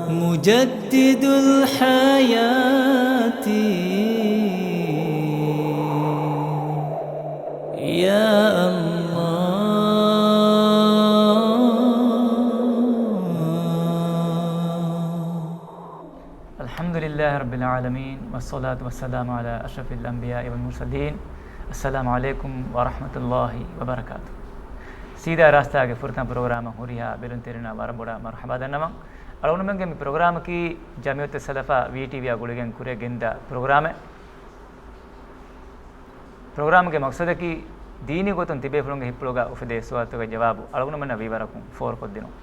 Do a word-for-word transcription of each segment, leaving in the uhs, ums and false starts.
مجدد الحياة يا الله. الحمد لله رب العالمين، والصلاة والسلام على أشرف الأنبياء والمرسلين. السلام عليكم ورحمة الله وبركاته. ސީދާ ރާސްތާގެ ފުރަތަމަ ޕްރޮގްރާމަށް ހުރިހާ ބެލުންތެރިންނަށް ވަރަށް ބޮޑަށް މަރުޙަބާ ދަންނަވަން. އަޅުގަނޑުމެންގެ މި ޕްރޮގްރާމަކީ ޖަމިއްޔަތުއްސަލަފާ ވީޓީވީއާ ގުޅިގެން ކުރިއަށް ގެންދާ ޕްރޮގްރާމެއް. ޕްރޮގްރާމްގެ މަޤްޞަދަކީ ދީނީ ގޮތުން ތިބޭފުޅުންގެ ހިތްޕުޅުގަ އުފެދޭ ސުވާލުތަކަށް ޖަވާބު އަޅުގަނޑުމެންނަށް ވީވަރަކުން ފޯރުކޮށްދިނުން.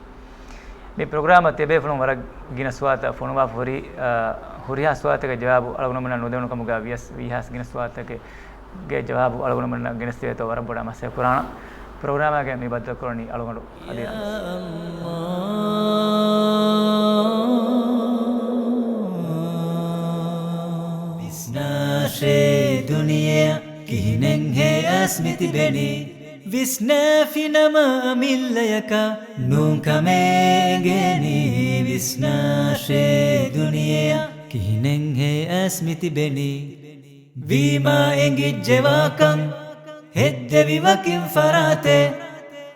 މި ޕްރޮގްރާމަށް ތިބޭފުޅުން ވަރަށް ގިނަ ސުވާލުތައް ފޮނުވާފަ ހުރި، އަ، ހުރިހާ ސުވާލުތަކަށް ޖަވާބު އަޅުގަނޑުމެންނަށް ނުދެވުނު ކަމުގަ ވިޔަސް ވީހާވެސް ގިނަ ސުވާލުތަކެއް ގެ ޖަވާބު އަޅުގަނޑުމެންނަށް ގެނެސްދެވޭތޯ ވަރަށް ބޮޑަށް މަސައްކަތް ކުރާނަން. ޕްރޮގްރާމާގެ މި ބައްދަލުކުރަނީ އަޅުގަނޑު އަދި އަންސް. ވިސްނާށޭ ދުނިޔެއަށް ކިހިނެއްހޭ އަސް މި ތިބެނީ؟ ވިސްނާފިނަމަ އަމިއްލަޔަކަށް ނޫން ކަމޭ އެނގޭނީ. ވިސްނާށޭ ދުނިޔެއަށް ކިހިނެއްހޭ އަސް މި ތިބެނީ؟ ވީމާ އެނގިއްޖެ ވާކަން ހެއްދެވި ވަކިން ފަރާތެއް.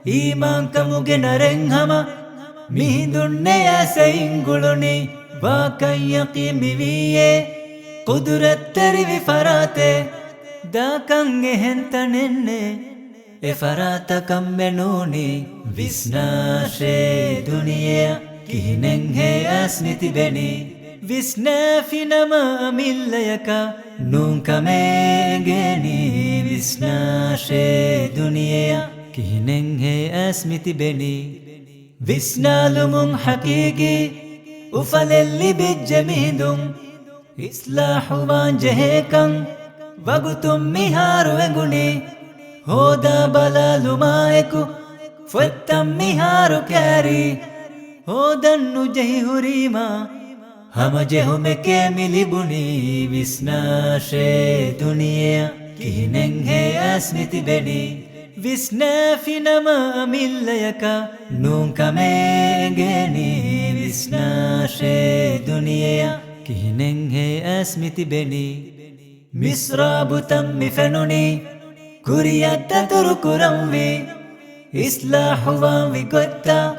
އީމާންކަމުގެ ނަރެން ހަމަ މިހިނދުން ނެޔާ ސައިން ގުޅުނީ. ވާކަން ޔަޤީން މިވީއޭ ޤުދުރަތްތެރިވި ފަރާތެއް. ދާކަން އެހެން ތަނެއްނެއް އެ ފަރާތަށް ކަންމެ ނޫނީ. ވިސްނާށޭ ދުނިޔެއަށް ކިހިނެއްހޭ އަސް މި ތިބެނީ؟ ވިސްނާފިނަމަ އަމިއްލަޔަކަށް ނޫން ކަމޭ އެނގޭނީ. ވިސްނާށޭ ދުނިޔެއަށް ކިހިނެއްހޭ އަސް މި ތިބެނީ؟ ވިސްނާލުމުން ޙަޤީޤީ އުފަލެއް ލިބިއްޖެ މިހިނދުން. އިޞްލާޙުވާން ޖެހޭކަން ވަގުތުން މިހާރު އެނގުނީ. ހޯދާ ބަލާލުމާއެކު ފޮތްތައް މިހާރު ކައިރީ. ހޯދަން ނުޖެހި ހުރީމާ ހަމަޖެހުމެކޭ މި ލިބުނީ. ވިސްނާށޭ ދުނިޔެއަށް ކިހިނެއްހޭ އަސް މި ތިބެނީ؟ ވިސްނާފިނަމަ އަމިއްލަޔަކަށް ނޫން ކަމޭ އެނގޭނީ. ވިސްނާށޭ ދުނިޔެއަށް ކިހިނެއްހޭ އަސް މި ތިބެނީ؟ މިސްރާބުތައް މި ފެނުނީ ކުރިއަށް ދަތުރު ކުރަންވީ. އިޞްލާޙުވާންވީ ގޮތްތައް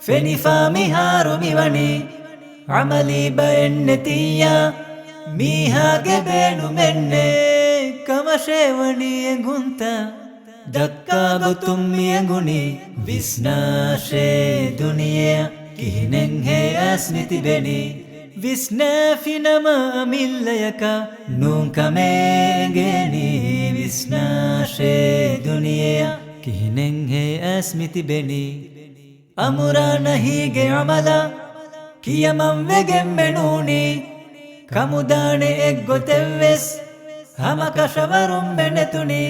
ފެނިފާ މިހާރު މިވަނީ. ޢަމަލީ ބައެއް ނެތިއްޔާ މީހާގެ ބޭނުމެއްނެތް ކަމަށޭ ވަނީ އެނގުންތައް ދައްކާ ގޮތުން މި އެނގުނީ. ވިސްނާށޭ ދުނިޔެއަށް ކިހިނެއްހޭ އަސް މި ތިބެނީ؟ ވިސްނާފިނަމަ އަމިއްލަޔަކަށް ނޫން ކަމޭ އެނގޭނީ. ވިސްނާށޭ ދުނިޔެއަށް ކިހިނެއްހޭ އަސް މި ތިބެނީ؟ އަމުރާ ނަހީގެ ޢަމަލާ ކިޔަމަން ވެގެންމެ ނޫނީ. ކަމުދާނެ އެއްގޮތެއްވެސް ހަމަކަށަވަރުންމެ ނެތުނީ.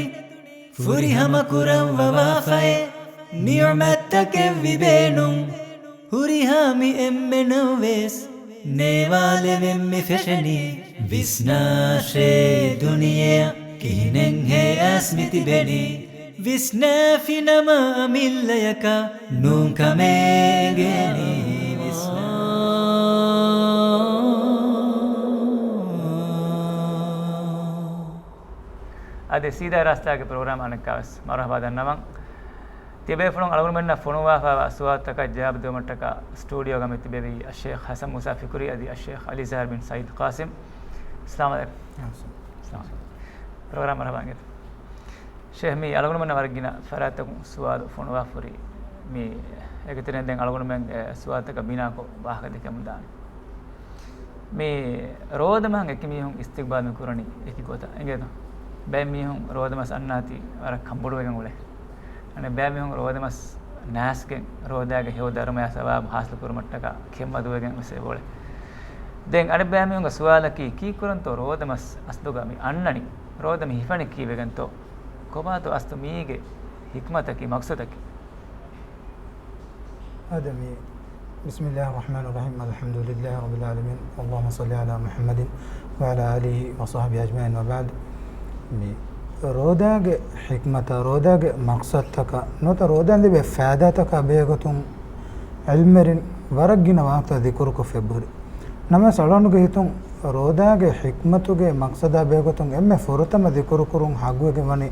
ފުރިހަމަ ކުރަން ވަވާފައި ނިޢުމަތްތަކެއްވި ބޭނުން. ހުރިހާ މި އެންމެނަށްވެސް ނޭވާލެވެން މި ފެށެނީ. ވިސްނާށޭ ދުނިޔެއަށް ކިހިނެއްހޭ އަސް މި ތިބެނީ؟ ވިސްނާފިނަމަ އަމިއްލަޔަކަށް ނޫން ކަމޭ އެނގޭނީ. ވިސްނާ. އަދި ސީދާ ރާސްތާގެ ޕްރޮގްރާމް އަނެއްކާވެސް މަރުޙަބާ ދަންނަވަން. ތިބޭފުޅުން އަޅުގަނޑުމެންނަށް ފޮނުވާފައިވާ ސުވާލުތަކަށް ޖަވާބު ދެވުމަށްޓަކާ ސްޓޫޑިއޯގަ މި ތިބެވީ އައްޝޭޚް ޙަސަން މޫސާ ފިކުރީ އަދި އައްޝޭޚް ޢަލީޒާރް ބިން ސައީދު ޤާސިމް. އައްސަލާމު ޢަލައިކުމް. އައްސަލާމު ޢަލައިކުމް. ޕްރޮގްރާމް މަރުޙަބާ އިނގޭތޯ. ޝޭޚް، މީ އަޅުގަނޑުމެންނަށް ވަރަށް ގިނަ ފަރާތްތަކުން ސުވާލު ފޮނުވާފަ ހުރީ. މީ އޭގެ ތެރެއިން ދެން އަޅުގަނޑުމެން އެ ސުވާލުތަކަށް ބިނާކޮށް ވާހަކަ ދެކެމުން ދާނެ. މި ރޯދަމަހަށް އެކި މީހުން އިސްތިޤްބާލު މި ކުރަނީ އެކި ގޮތަށް އިނގޭތޯ. ބައެއް މީހުން ރޯދަމަސް އަންނާތީ ވަރަށް ކަނބޮޑުވެގެން އުޅޭ. އަނެއް ބައެއް މީހުން ރޯދަމަސް ނާސްގެން ރޯދާގެ ހެޔޮ ދަރުމަޔާ ސަވާބު ހާސިލު ކުރުމަށްޓަކާ ކެތްމަދުވެގެން ވެސް އެބައުޅޭ. ދެން އަނެއް ބައެއް މީހުންގެ ސުވާލަކީ، ކީއްކުރަންތޯ ރޯދަމަސް އަސްލުގަ މި އަންނަނީ؟ ރޯދަ މި ހިފަނީ ކީއްވެގެންތޯ؟ ކޮބާތޯ އަސްލު މީގެ ޙިކްމަތަކީ، މަޤްޞަދަކީ؟ އާދެ، މި، بسم الله الرحمن الرحيم، الحمد لله رب العالمين، اللهم صل على محمد وعلى آله وصحبه أجمعين، وبعد. މި ރޯދާގެ ޙިކްމަތާ، ރޯދާގެ މަޤްޞަދުތަކާ، ނުވަތަ ރޯދާން ލިބޭ ފައިދާތަކާ ބެހޭގޮތުން ޢިލްމުވެރިން ވަރަށް ގިނަ ވާހަކަ ޛިކުރުކޮށް ފެއްބުރި. ނަމަވެސް އަޅުގަނޑުގެ ހިތުން ރޯދާގެ ޙިކްމަތުގެ މަޤްޞަދާ ބެހޭގޮތުން އެންމެ ފުރަތަމަ ޛިކުރުކުރުން ޙައްޤުވެގެން ވަނީ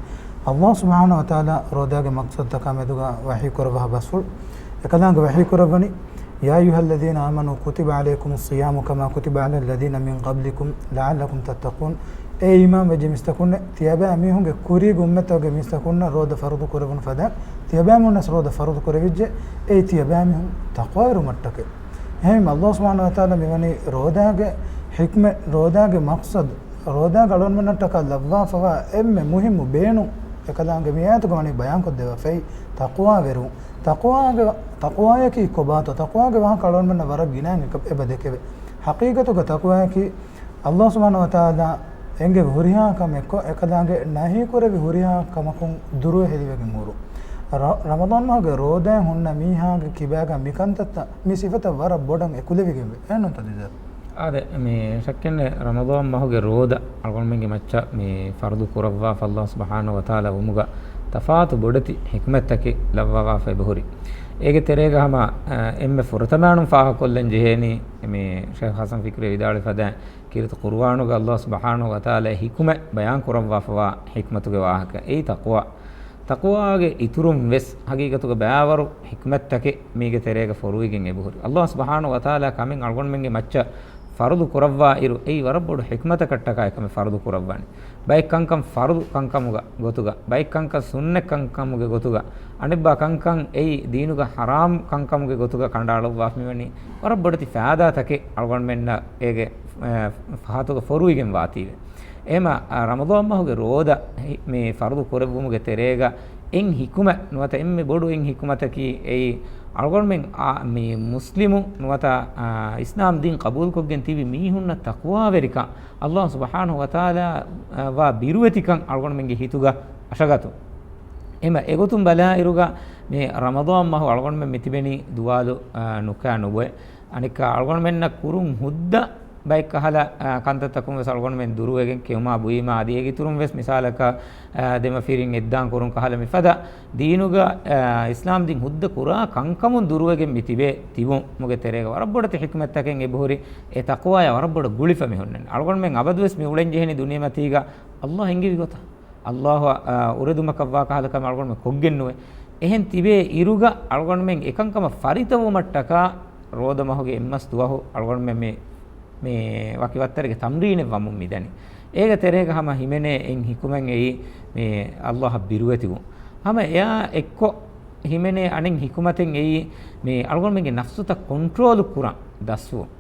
ﷲ ސުބްޙާނަހޫ ވަތަޢާލާ ރޯދާގެ މަޤްޞަދުތަކާ މެދުގަ ވަޙީކުރައްވާ ބަސްފުޅު. އެކަލާނގެ ވަޙީކުރައްވަނީ، يا أيها الذين آمنوا كتب عليكم الصيام كما كتب على الذين من قبلكم لعلكم تتقون. އޭ އީމާން ވެއްޖެ މީސްތަކުންނޭ، ތިޔަބައިމީހުންގެ ކުރީގެ އުއްމަތުގެ މީސްތަކުންނަށް ރޯދަ ފަރުޟު ކުރެވުނު ފަދަ، ތިޔަބައިމީހުންނަސް ރޯދަ ފަރުޟު ކުރެވިއްޖެ، އެއީ ތިޔަބައިމީހުން ތަޤްވާވެރިވުމަށްޓަކައި. އެހެން ﷲ ސުބްޙާނަހޫ ވަތަޢާލާ މިވަނީ ރޯދާގެ ޙިކްމަތް، ރޯދާގެ މަޤްޞަދު، ރޯދާގެ އަޅުގަނޑުމެންނަށްޓަކާ ލައްވާފަވާ އެންމެ މުހިއްމު ބޭނުން. އެކަލާނގެ މި އާޔަތުގަ ވަނީ ބަޔާންކޮށްދެއްވާފައި ތަޤްވާވެރިވުން. ތަޤްވާގެ، ތަޤްވާޔަކީ ކޮބާތޯ؟ ތަޤްވާގެ ވާހަކަ އަޅުގަނޑުމެންނަށް ވަރަށް ގިނައިން އެބަ ދެކެވޭ. ޙަޤީޤަތުގަ ތަޤްވާޔަކީ ﷲ ސުބްޙާނަހޫ ވަތަޢާލާ އެންގެވި ހުރިހާ ކަމެއްކޮށް، އެކަލާނގެ ނަހީކުރެއްވި ހުރިހާ ކަމަކުން ދުރުވެ ހެލިވެގެން ހުރުން. ރަ-، ރަމަޟާން މަހުގެ ރޯދައިން ހުންނަ މީހާގެ ކިބާގަ މިކަންތައްތައް، މި ސިފަތައް ވަރަށް ބޮޑަށް އެކުލެވިގެންވޭ. އެހެންނޫންތޯ ދިދާ؟ އާދެ، މި ޝައްކެއްނެތް ރަމަޟާން މަހުގެ ރޯދަ އަޅުގަނޑުމެންގެ މައްޗަށް މި ފަރުޟު ކުރައްވާފަ ﷲ ސުބްޙާނަހޫ ވަތަޢާލާ ވުމުގަ ތަފާތު ބޮޑެތި ޙިކްމަތްތަކެއް ލައްވަވާފަ އެބަހުރި. އޭގެ ތެރޭގަ ހަމަ، އަ، އެންމެ ފުރަތަމައިނުން ފާހަގަކޮށްލަން ޖެހޭނީ، މި ޝޭޚް ޙަސަން ފިކްރީ ވިދާޅުވި ފަދައިން، ކީރިތި ޤުރުއާނުގަ ﷲ ސުބްޙާނަހޫ ވަތަޢާލާ ޙިކުމަތް ބަޔާން ކުރައްވާފަވާ ޙިކްމަތުގެ ވާހަކަ. އެއީ ތަޤްވާ. ތަޤްވާގެ އިތުރުން ވެސް ޙަޤީޤަތުގަ ބައިވަރު ޙިކްމަތްތަކެއް މީގެ ތެރޭގަ ފޮރުވިގެން އެބަހުރި. ﷲ ސުބްޙާނަހޫ ވަތަޢާލާ ކަމެއް އަޅުގަނޑުމެންގެ މައްޗަށް ފަރުޟު ކުރައްވާ އިރު، އެއީ ވަރަށް ބޮޑު ޙިކްމަތަކަށްޓަކާ އެކަމެއް ފަރުޟު ކުރައްވަނީ. ބައެއް ކަންކަން ފަރުޟު ކަންކަމުގަ ގޮތުގަ، ބައެއް ކަންކަން ސުންނަތް ކަންކަމުގެ ގޮތުގަ، އަނެއްބާ ކަންކަން އެއީ ދީނުގަ ޙަރާމް ކަންކަމުގެ ގޮތުގަ ކަނޑައަޅުއްވާފަ މިވަނީ ވަރަށް ބޮޑެތި ފައިދާތަކެއް އަޅުގަނޑުމެންނަށް އޭގެ، އެ، ފަހަތުގަ ފޮރުވިގެން ވާތީވެ. އެހެމަ، އަ، ރަމަޟާން މަހުގެ ރޯދަ ހި-، މި ފަރުޟު ކުރެއްވުމުގެ ތެރޭގަ އެއް ޙިކުމަތް ނުވަތަ އެންމެ ބޮޑު އެއް ޙިކުމަތަކީ އެއީ އަޅުގަނޑުމެން އާ، މި މުސްލިމު ނުވަތަ، އާ، އިސްލާމް ދީން ޤަބޫލުކޮށްގެން ތިބި މީހުންނަށް ތަޤްވާވެރިކަން، ﷲ ސުބްޙާނަހޫ ވަތަޢާލާ، އާ، ވާ ބިރުވެތިކަން އަޅުގަނޑުމެންގެ ހިތުގަ އަށަގަތު. އެމަ އެގޮތުން ބަލާއިރުގަ މި ރަމަޟާން މަހު އަޅުގަނޑުމެން މިތިބެނީ ދުވާލު، އާ، ނުކާ ނުބޮއެ. އަނެއްކާ އަޅުގަނޑުމެންނަށް ކުރުން ހުއްދަ ބައެއް ކަހަލަ، އާ، ކަންތައްތަކުން ވެސް އަޅުގަނޑުމެން ދުރުވެގެން ކެއުމާ ބުއިމާ އަދި އޭގެ އިތުރުން ވެސް މިސާލަކަށް، އާ، ދެމަފިރިން އެއްދާން ކުރުން ކަހަލަ މިފަދަ ދީނުގަ، އާ، އިސްލާމް ދީން ހުއްދަ ކުރާ ކަންކަމުން ދުރުވެގެން މިތިބޭ ތިބުމުގެ ތެރޭގަ ވަރަށް ބޮޑެތި ޙިކްމަތްތަކެއް އެބަހުރި. އެ ތަޤްވާޔާ ވަރަށް ބޮޑަށް ގުޅިފަ މި ހުންނަނީ. އަޅުގަނޑުމެން އަބަދުވެސް މި އުޅެން ޖެހެނީ ދުނިޔެމަތީގަ ﷲ އެންގެވި ގޮތަށް. ﷲ އަށް، އާ، އުރެދުމަކަށްވާ ކަހަލަ ކަމެއް އަޅުގަނޑުމެން ކޮށްގެން ނުވޭ. އެހެން ތިބޭ އިރުގަ އަޅުގަނޑުމެން އެކަންކަމަށް ފަރިތަވުމަށްޓަކާ ރޯދަ މަހުގެ އެއްމަސް ދުވަހު އަޅުގަނޑުމެން މި، މި ވަކި ވައްތަރެއްގެ ތަމްރީނެއް ވަމުން މިދަނީ. އޭގެ ތެރޭގަ ހަމަ ހިމެނޭ އެއް ޙިކުމަތް އެއީ މި ﷲ އަށް ބިރުވެތިވުން. ހަމަ އެއާ އެއްކޮށް ހިމެނޭ އަނެއް ޙިކުމަތެއް އެއީ މި އަޅުގަނޑުމެންގެ ނަފްސުތައް ކޮންޓްރޯލު ކުރަން ދަސްވުން.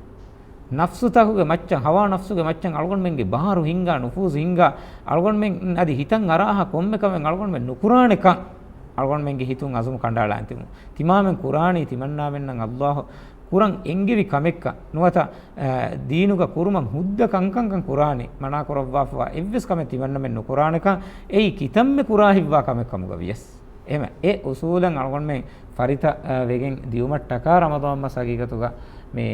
ނަފްސުތަކުގެ މައްޗަށް، ހަވާ ނަފްސުގެ މައްޗަށް އަޅުގަނޑުމެންގެ ބާރު ހިންގާ، ނުފޫޒު ހިންގާ، އަޅުގަނޑުމެން އަދި ހިތަށް އަރާހާ ކޮންމެ ކަމެއް އަޅުގަނޑުމެން ނުކުރާނެކަން އަޅުގަނޑުމެންގެ ހިތުން އަޒުމު ކަނޑައަޅާން ތިބުން. ތިމާމެން ކުރާނީ ތިމަންނާމެންނަށް ﷲ ކުރަން އެންގެވި ކަމެއްކަން ނުވަތަ، އަ، ދީނުގަ ކުރުމަށް ހުއްދަ ކަންކަންކަން ކުރާނީ، މަނާކުރައްވާފަވާ އެއްވެސް ކަމެއް ތިމަންނަމެން ނުކުރާނެކަން އެއީ ކިތަންމެ ކުރާހިތްވާ ކަމެއް ކަމުގަ ވިޔަސް. އެހެމަ އެ އުސޫލަށް އަޅުގަނޑުމެން ފަރިތަ، އަ، ވެގެން ދިޔުމަށްޓަކާ ރަމަޟާން މަސް ހަގީގަތުގަ މި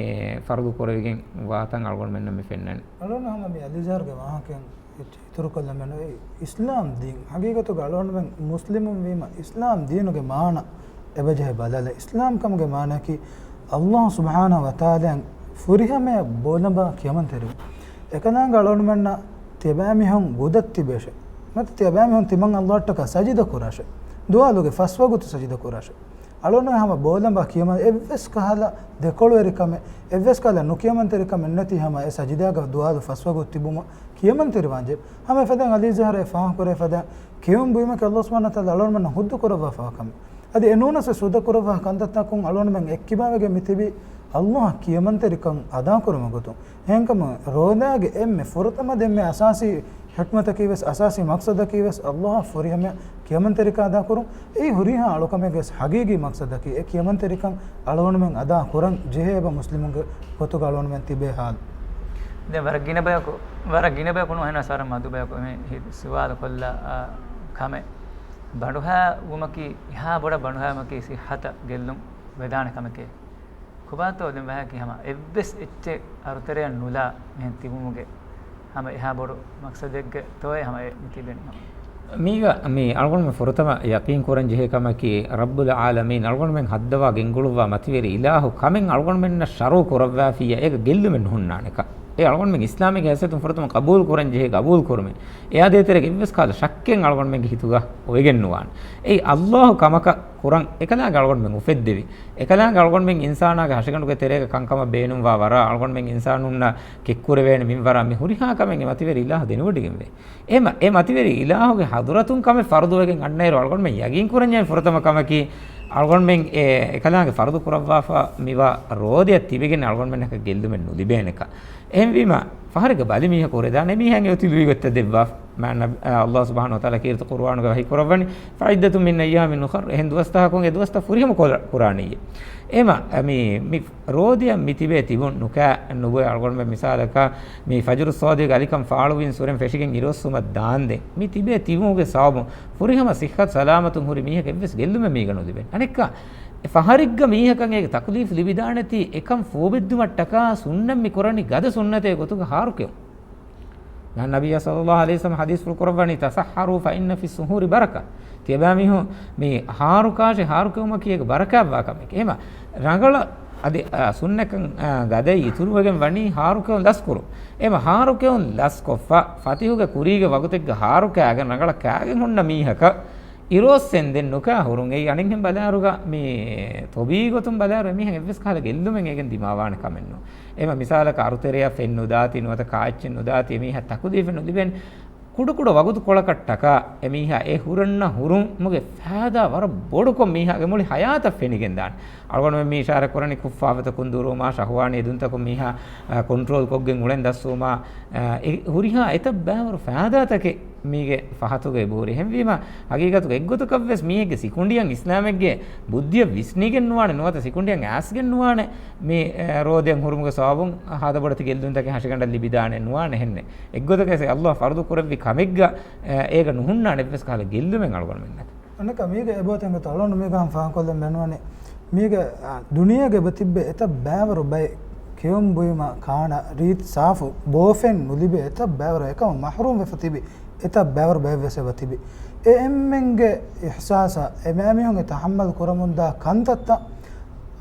ފަރުޟު ކުރެވިގެން ވާތަން އަޅުގަނޑުމެންނަށް މި ފެންނަނީ. އަޅުގަނޑު ހަމަ މި އަލީޒާރުގެ ވާހަކައިން އިތުރުކޮށްލަމެނު އިސްލާމް ދީން ހަގީގަތުގަ އަޅުގަނޑުމެން މުސްލިމުން ވީމަ އިސްލާމް ދީނުގެ މާނަ އެބަޖެހޭ ބަލާލަ. އިސްލާމް ކަމުގެ މާނައަކީ ﷲ ސުބްޙާނަހޫ ވަތަޢާލާއަށް ފުރިހަމަޔަށް ބޯލަނބާ ކިޔަމަންތެރިވުން. އެކަލާނގެ އަޅުގަނޑުމެންނަށް ތިޔަބައިމީހުން ގުދަށް ތިބޭށެ. ނުވަތަ ތިޔަބައިމީހުން ތިމަން ﷲ އަށްޓަކާ ސަޖިދަ ކުރާށެ. ދުވާލުގެ ފަސް ވަގުތު ސަޖިދަ ކުރާށެ. އަޅުގަނޑުމެން ހަމަ ބޯލަނބާ ކިޔަމަން އެއްވެސް ކަހަލަ ދެކޮޅުވެރިކަމެއް، އެއްވެސް ކަހަލަ ނުކިޔަމަންތެރިކަމެއް ނެތި ހަމަ އެ ސަޖިދާގަ ދުވާލު ފަސް ވަގުތު ތިބުމަށް ކިޔަމަންތެރިވާންޖެ. ހަމަ އެފަދައިން އަލީޒާރު އެ ފާހަގަކުރޭ ފަދައިން ކެއުން ބުއިމަކީ ﷲ ސުބްޙާނަހޫ ވަތަޢާލާ އަޅުގަނޑުމެންނަށް ހުއްދަ ކުރައްވާފަވާ ކަމެއް. އަދި އެ ނޫނަސް ވެސް ހުއްދަ ކުރައްވާ ކަންތައްތަކުން އަޅުގަނޑުމެން އެއްކިބާވެގެން މިތިބީ ﷲ އަށް ކިޔަމަންތެރިކަން އަދާކުރުމުގެ ގޮތުން. އެހެންކަމުން ރޯދާގެ އެންމެ ފުރަތަމަ ދެންމެ އަސާސީ ޙިކްމަތަކީ ވެސް، އަސާސީ މަޤްޞަދަކީ ވެސް ﷲ އަށް ފުރިހަމަޔަށް ކިޔަމަންތެރިކަން އަދާކުރުން. އެއީ ހުރިހާ އަޅުކަމެއްގެ ވެސް ހަގީގީ މަޤްޞަދަކީ. އެ ކިޔަމަންތެރިކަން އަޅުގަނޑުމެން އަދާ ކުރަން ޖެހޭ އެބަ މުސްލިމުންގެ ގޮތުގަ އަޅުގަނޑުމެން ތިބޭ ހާލު. ދެން ވަރަށް ގިނަ ބަޔަކު، ވަރަށް ގިނަ ބަޔަކު ނޫން އެހެނަސް ވަރަށް މަދު ބަޔަކު މި ހި-، ސުވާލު ކޮށްލާ، އާ، ކަމެއް. ބަނޑުހައި ވުމަކީ، އެހާ ބޮޑަށް ބަނޑުހައި ވުމަކީ ސިއްހަތަށް ގެއްލުން ވެދާނެ ކަމެކޭ. ކޮބާތޯ ދެން ވާހަކަ ހަމަ އެއްވެސް އެއްޗެއް އަރުތެރެއަށް ނުލާ މިހެން ތިބުމުގެ ހަމަ އެހާ ބޮޑު މަޤްޞަދެއްގެ ތޯއޭ ހަމަ އެ މި ތިބެނީ ހަމަ. މީގަ މި އަޅުގަނޑުމެން ފުރަތަމަ ޔަޤީން ކުރަން ޖެހޭ ކަމަކީ، ރައްބުލް ޢާލަމީން އަޅުގަނޑުމެން ހައްދަވާ ގެންގުޅުއްވާ މަތިވެރި އިލާހު ކަމެއް އަޅުގަނޑުމެންނަށް ޝަރުޢު ކުރައްވާފިއްޔާ އޭގަ ގެއްލުމެއް ނުހުންނާނެކަން. އެ އަޅުގަނޑުމެން އިސްލާމީ ހައިސިއްޔަތުން ފުރަތަމަ ޤަބޫލު ކުރަން ޖެހޭ ޤަބޫލު ކުރުމެއް. އެއާ ދޭތެރޭގަ އެއްވެސް ކަހަލަ ޝައްކެއް އަޅުގަނޑުމެންގެ ހިތުގަ އޮވެގެން ނުވާނެ. އެއީ އައްލާހު ކަމަކަށް ކުރަން އެކަލާނގެ އަޅުގަނޑުމެން އުފެއްދެވި. އެކަލާނގެ އަޅުގަނޑުމެން އިންސާނާގެ ހަށިގަނޑުގެ ތެރޭގަ ކަންކަމަށް ބޭނުންވާ ވަރަށް އަޅުގަނޑުމެން އިންސާނުންނަށް ކެއްކުރެވޭނެ މިންވަރާ މި ހުރިހާ ކަމެއް އެ މަތިވެރި އިލާހު ދެނެވޮޑިގެންވޭ. އެ މަ-، އެ މަތިވެރި އިލާހުގެ ޙަޟުރަތުން ކަމެއް ފަރުޟުވެގެން އަންނައިރު އަޅުގަނޑުމެން ޔަގީން ކުރަންޏާ ފުރަތަމަ ކަމަކީ، އަޅުގަނޑުމެން އެ އެކަލާނގެ ފަރުޟު ކުރައްވާފަ މިވާ ރޯދަޔަށް ތިބެގެން އަޅުގަނޑުމެންނަކަށް ގެއްލުމެއް ނުލިބޭނެކަން. އެހެންވީމަ، ފަހަރެއްގަ ބަލި މީހަކު ހުރެދާނެ މީހާ އެ އޮތީ ލުއިވެއްޓަށް ދެއްވާފަ. މާނަ-، އާ، އައްލާހު ސުބްޙާނަހު ވަތަޢާލާ ކީރިތި ޤުރުއާނުގަ ވަޙީ ކުރައްވަނީ، فعدة من أيام أخر، އެހެން ދުވަސްތަކަކުން އެ ދުވަސްތައް ފުރިހަމަ ކޮށްލަ-، ކުރާނީއޭ. އެމަ، މި، މި ރޯދަޔަށް މި ތިބޭ ތިބުން ނުކާ ނުބޮއެ އަޅުގަނޑުމެން މިސާލަކަށް، މި ފަޖުރު ޞާދިޤް އަލިކަން ފާޅުވިން ސުރެން ފެށިގެން އިރުއޮއްސުމަށް ދާންދެން މި ތިބޭ ތިބުމުގެ ސަބަބުން ފުރިހަމަ ޞިއްޙަތު ސަލާމަތުން ހުރި މީހަކަށް އެއްވެސް ގެއްލުމެއް މީގަ ނުލިބޭނެ. އަނެއްކާ، އެ ފަހަރެއްގަ މީހަކަށް އޭގެ ތަކުލީފު ލިބިދާނެތީ، އެކަން ފޫބެއްދުމަށްޓަކާ ސުންނަތް މި ކުރަނީ ގަދަ ސުންނަތެއް ގޮތުގަ ހާރުކެއުން. މާ ނަބިއްޔާ ޞައްލައްލާހު ޢަލައިހި ވަސައްލަމަ ޙަދީޘްފުޅު ކުރައްވަނީ، تسحروا فإن في السحور بركة. ތިޔަބައިމީހުން މި ހާރުކާށޭ، ހާރުކެއުމަކީ އޭގަ ބަރަކާތްވާ ކަމެކޭ. އެހެމަ ރަނގަޅަށް އަދި، އާ، ސުންނަތްކަން، އާ، ގަދައި އިތުރުވެގެން ވަނީ ހާރުކެއުން ލަސްކުރުން. އެހެމަ ހާރުކެއުން ލަސްކޮށްފަ، ފަތިހުގެ ކުރީގެ ވަގުތެއްގަ ހާރުކާގެން ރަނގަޅަށް ކާގެން ހުންނަ މީހަކަށް އިރުއޮއްސެންދެން ނުކާ ހުރުން. އެއީ އަނެއްހެން ބަލާއިރުގަ މި ތޮބީޢީ ގޮތުން ބަލާއިރު އެމީހަށް އެއްވެސް ކަހަލަ ގެއްލުމެއް އޭގެން ދިމާވާނެ ކަމެއް ނޫން. އެހެމަ މިސާލަކަށް އަރުތެރެއަށް ފެން ނުދާތީ ނުވަތަ ކާއެއްޗެއް ނުދާތީ އެމީހާ ތަކުލީފެއް ނުލިބޭނެ. ކުޑަކުޑަ ވަގުތުކޮޅަކަށްޓަކާ އެމީހާ އެ ހުރަންނަ ހުރުމުގެ ފައިދާ ވަރަށް ބޮޑުކޮށް މީހާގެ މުޅި ޙަޔާތަށް ފެނިގެންދާނެ. އަޅުގަނޑުމެން މި އިޝާރަތް ކުރަނީ ކުށްފާފަތަކުން ދުރުވުމާ، ޝަހުވާނީ އެދުންތަކުން މީހާ، އާ، ކޮންޓްރޯލް ކޮށްގެން އުޅެން ދަސްވުމާ، އާ، އެ ހުރިހާ އެތައް ބައިވަރު ފައިދާތަކެއް މީގެ ފަހަތުގައި ބޯރި. އެހެންވީމަ، ހަގީގަތުގަ އެއްގޮތަކަށްވެސް މީހެއްގެ ސިކުނޑިއަށް އިސްލާމެއްގެ ބުއްދިއަށް ވިސްނިގެން ނުވާނެ، ނުވަތަ ސިކުނޑިއަށް އައިސްގެން ނުވާނެ، މި، އެ، ރޯދައަށް ހުރުމުގެ ސަބަބުން ހާދަ ބޮޑެތި ގެއްލުންތަކެއް ހަށިގަނޑަށް ލިބިދާނެ ނުވާނެ ހެންނެއް. އެއްގޮތަކަށް އައްލާހު ފަރުޟު ކުރެއްވި ކަމެއްގަ، އެ، އޭގަ ނުހުންނާނެ އެއްވެސް ކަހަލަ ގެއްލުމެއް އަޅުގަނޑުމެންނަކަށް. އަނެއްކާ މީގެ އެބައޮތެން ގޮތަށް އަޅުގަނޑު މީގަ ހަމަ ފާހަގަކޮށްލަން ބޭނުންވަނީ، މީގެ، އާ، ދުނިޔޭގަ އެބަ ތިއްބެ އެތައް ބައިވަރު ބައެއް ކެއުން ބުއިމަ ކާނަ ރީތި ސާފު ބޯފެން ނުލިބޭ އެތައް ބައިވަރު އެކަމަށް މަޙްރޫމް ވެފަ ތިބި އެތައް ބައިވަރު ބައެއްވެސް އެބަ ތިބި. އެ އެންމެންގެ އިޙްސާސަށް އެ މައިމީހުން އެ ތަޙައްމަލް ކުރަމުންދާ ކަންތައްތައް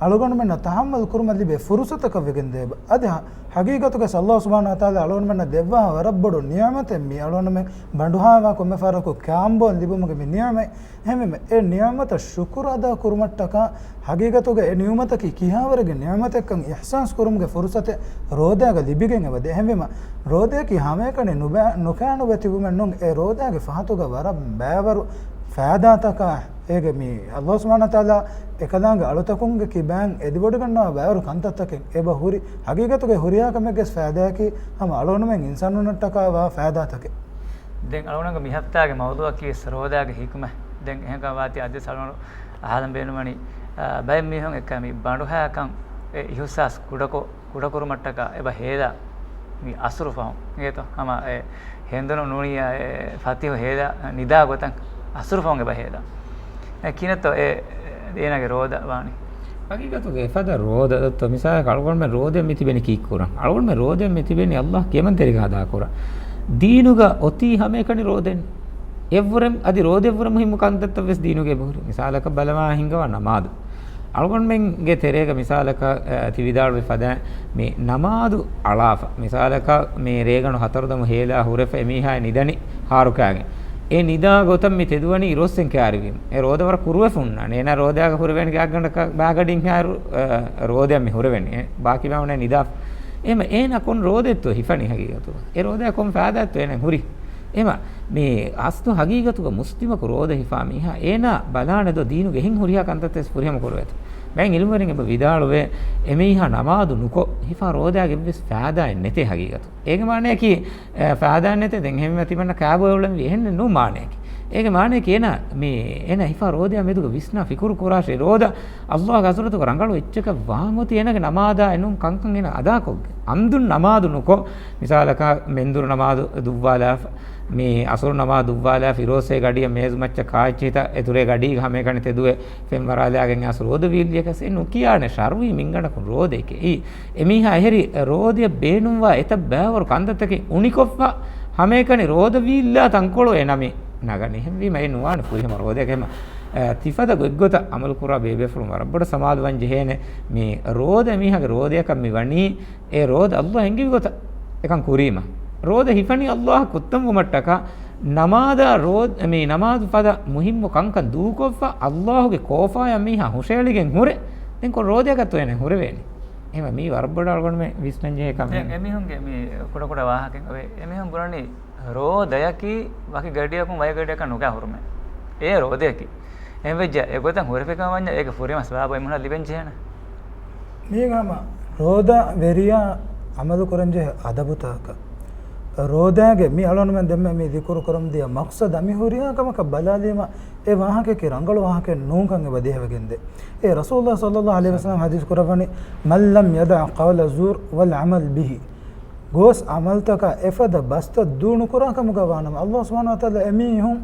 އަޅުގަނޑުމެންނަށް ތަޙައްމަލް ކުރުމަށް ލިބޭ ފުރުޞަތަކަށް ވެގެން ދޭބަ. އަދި ހަ-، ހަގީގަތުގަސް އައްލާހު ސުބްޙާނަހު ވަތަޢާލާ އަޅުގަނޑުމެންނަށް ދެއްވާ ވަރަށް ބޮޑު ނިޢުމަތެއް މި އަޅުގަނޑުމެން ބަނޑުހައިވާ ކޮންމެ ފަހަރަކު ކާންބޯން ލިބުމުގެ މި ނިޢުމަތް. އެހެންވީމަ، އެ ނިޢުމަތަށް ޝުކުރު އަދާ ކުރުމަށްޓަކާ ހަގީގަތުގަ އެ ނިޢުމަތަކީ ކިހާވަރެއްގެ ނިޢުމަތެއްކަން އިޙްސާސް ކުރުމުގެ ފުރުޞަތެއް ރޯދައިގަ ލިބިގެން އެބަދޭ. އެހެންވީމަ، ރޯދައަކީ ހަމައެކަނި ނުބައި-، ނުކާނުބެ ތިބުމެއް ނޫން. އެ ރޯދައިގެ ފަހަތުގަ ވަރަށް ބައިވަރު ފައިދާތަކާ އޭގެ މި އައްލާހު ސުބްޙާނަހު ވަތަޢާލާ އެކަލާނގެ އަޅުތަކުންގެ ކިބައިން އެދިވޮޑިގަންނަވާ ބައިވަރު ކަންތައްތަކެއް އެބަ ހުރި. ހަގީގަތުގައި ހުރިހާ ކަމެއްގެ ފައިދާއަކީ ހަމަ އަޅުގަނޑުމެން އިންސާނުންނަށްޓަކާ ވާ ފައިދާތަކެއް. ދެން އަޅުގަނޑުގެ މި ހަފްތާގެ މައުޟޫޢަކީ ވެސް ރޯދާގެ ޙިކުމަތް. ދެން އެހެންކަމަށް ވާތީ އަދިވެސް އަޅުގަނޑު އަހާލަން ބޭނުންވަނީ، އާ، ބައެއް މީހުން އެކަމީ ބަނޑުހައިކަން އެ އިޙުސާސް ކުޑަކޮށް، ކުޑަކުރުމަށްޓަކާ އެބަ ހޭލާ މި އަސުރު ފަހުން އިނގޭތޯ؟ ހަމަ އެ ހެނދުނު ނޫނިއްޔާ އެ ފަތިހު ހޭލާ ނިދާ ގޮތަށް އަސުރު ފަހުން އެބަ ހޭލާ. އެ ކިހިނެއްތޯ އެ އޭނާގެ ރޯދަ ވާނީ؟ ހަގީގަތުގަ އެފަދަ ރޯދަ ދޮއްތޯ؟ މިސާލަކަށް އަޅުގަނޑުމެން ރޯދައަށް މި ތިބެނީ ކީއްކުރަން؟ އަޅުގަނޑުމެން ރޯދައަށް މި ތިބެނީ އައްލާހު ކިޔަމަންތެރިކަން އަދާކުރަން. ދީނުގަ އޮތީ ހަމައެކަނި ރޯދައެއް. އެއްވުރެން އަދި ރޯދައެއްވުރެ މުހިއްމު ކަންތައްތައް ވެސް ދީނުގަ އެބަހުރި. މިސާލަކަށް ބަލަމާ ހިންގަވާ ނަމާދު. އަޅުގަނޑުމެންގެ ތެރޭގަ މިސާލަކަށް، އަ، ތި ވިދާޅުވި ފަދައިން މި ނަމާދު އަޅާފަ. މިސާލަކަށް މި ރޭގަނޑު ހަތަރުދަމު ހޭލާ ހުރެފަ އެމީހާ ނިދަނީ ހާރުކާގެން. އެ ނިދާ ގޮތަށް މި ތެދުވަނީ އިރުއޮއްސެން ކައިރިވީމަ. އެ ރޯދަ ވަރަށް ކުރުވެފަ ހުންނާނެ. އޭނާ ރޯދައިގަ ހުރެވޭނެ ގާތްގަނޑަކަށް ބާގަޑިން ހާއިރު، އަ، ރޯދައަށް މި ހުރެވެނީ. އެ ބާކީ ބައިމީހުން ނިދާފަ. އެހެމަ އޭނާ ކޮން ރޯދައެއްތޯ ހިފަނީ ހަގީގަތުގަ؟ އެ ރޯދައިގަ ކޮން ފައިދާއެއްތޯ އޭނާ ހުރީ؟ އެހެމަ މި އަސްލު ހަގީގަތުގަ މުސްލިމަކު ރޯދަ ހިފާ މީހާ އޭނާ ބަލާނެ ދޯ ދީނުގެ އެހެން ހުރިހާ ކަންތައްތައް ވެސް ފުރިހަމަ ކުރެވޭތޯ؟ ބައެއް އިލްމުވެރިން އެބަ ވިދާޅުވޭ، އެމީހާ ނަމާދު ނުކޮށް ހިފާ ރޯދައިގެ އެއްވެސް ފައިދާއެއް ނެތޭ ހަގީގަތު. އޭގެ މާނަޔަކީ، އެ، ފައިދާއެއް ނެތޭ، ދެން އެހެންވީމަ ތިމަންނަ ކާބޮއެ އުޅެންވީ އެހެންނެއް ނޫން މާނަޔަކީ. އޭގެ މާނަޔަކީ އޭނާ މި، އޭނާ ހިފާ ރޯދައާ މެދުގަ ވިސްނާ ފިކުރު ކުރާށޭ، ރޯދަ އައްލާހުގެ ޙަޟްރަތުގަ ރަނގަޅު އެއްޗަކަށް ވާން އޮތީ އޭނާގެ ނަމާދާއެއް ނޫން ކަންކަން އޭނާ އަދާކޮށްގެން. ޢަމްދުން ނަމާދު ނުކޮށް، މިސާލަކަށް މެންދުރު ނަމާދު ދުއްވާލާފަ، މި އަސުރު ނަމާދު ދުއްވާލާފަ، އިރުއޮއްސޭ ގަޑިއަށް މޭޒުމައްޗަށް ކާއެއްޗެހިތަ އެތުރޭ ގަޑީގަ ހަމައެކަނި ތެދުވެ ފެން ވަރާލާގެން އައިސް ރޯދަވީއްލިޔަކަސް އެ ނުކިޔާނެ ޝަރުޢީ މިންގަނޑަކުން ރޯދައެކޭ. އެއީ އެމީހާ އެހެރި ރޯދަޔަށް ބޭނުންވާ އެތައް ބައިވަރު ކަންތައްތަކެއް އުނިކޮށްފަ ހަމައެކަނި ރޯދަވީއްލާ ތަންކޮޅު އެނަމި ނަގަނީ. އެހެންވީމަ އެ ނުވާނެ ފުރިހަމަ ރޯދައެއް. އެހެމަ، އަ، ތިފަދަ ގޮތްގޮތަށް އަމަލު ކުރާ ބޭބޭފުޅުން ވަރަށް ބޮޑަށް ސަމާލުވަން ޖެހޭނެ. މި ރޯދަ މީހާގެ ރޯދަޔަކަށް މި ވަނީ، އެ ރޯދަ އައްލާ އެންގެވި ގޮތަށް އެކަން ކުރީމަ. ރޯދަ ހިފަނީ އައްލާހަށް ކުއްތަންވުމަށްޓަކާ، ނަމާދާ ރޯ-، މި ނަމާދު ފަދަ މުހިއްމު ކަންކަން ދޫކޮށްފަ، އައްލާހުގެ ކޯފާޔަށް މީހާ ހުށައެޅިގެން ހުރެ، ދެން ކޮން ރޯދަޔަކަށްތޯ އޭނަ ހުރެވޭނެ؟ އެހެމަ މީ ވަރަށް ބޮޑަށް އަޅުގަނޑުމެން ވިސްނަން ޖެހޭ ކަމެއް. އެ-، އެމީހުންގެ މި ކުޑަކުޑަ ވާހަކައެއް އޮވޭ. އެމީހުން ބުނަނީ ރޯދަޔަކީ ވަކި ގަޑިއަކުން ވަކި ގަޑިއަކަށް ނުގާ ހުރުމެއް. އެ ރޯދަޔަކީ. އެހެންވެއްޖެ އެގޮތަށް ހުރެފިކަމަށް ވަންޏާ އޭގެ ފުރިހަމަ ސަވާބު އެމީހުންނަށް ލިބެން ޖެހޭނެ. މީގަ ހަމަ ރޯދަ ވެރިޔާ އަމަލު ކުރަން ޖެހޭ އަދަބުތަކަކަށް. ރޯދައިގެ މި އަޅުގަނޑުމެން ދެންމެ މި ޛިކުރު ކުރަމުން ދިޔަ މަޤްޞަދަށް މި ހުރިހާ ކަމަކަށް ބަލާލީމަ، އެ ވާހަކައަކީ ރަނގަޅު ވާހަކައެއް ނޫންކަން އެބަ ދޭހަވެގެންދޭ. އެ ރަސޫލުﷲ ޞައްލަﷲ ޢަލައިހި ވަސައްލަމަ ޙަދީޘް ކުރައްވަނީ، "من لم يدع قول الزور والعمل به." ގޯސް ޢަމަލުތަކާ އެފަދަ ބަސްތައް ދޫ ނުކުރާ ކަމުގަ ވާނަމަ، ﷲ ސުބްޙާނަހޫ ވަތަޢާލާ އެމީހުން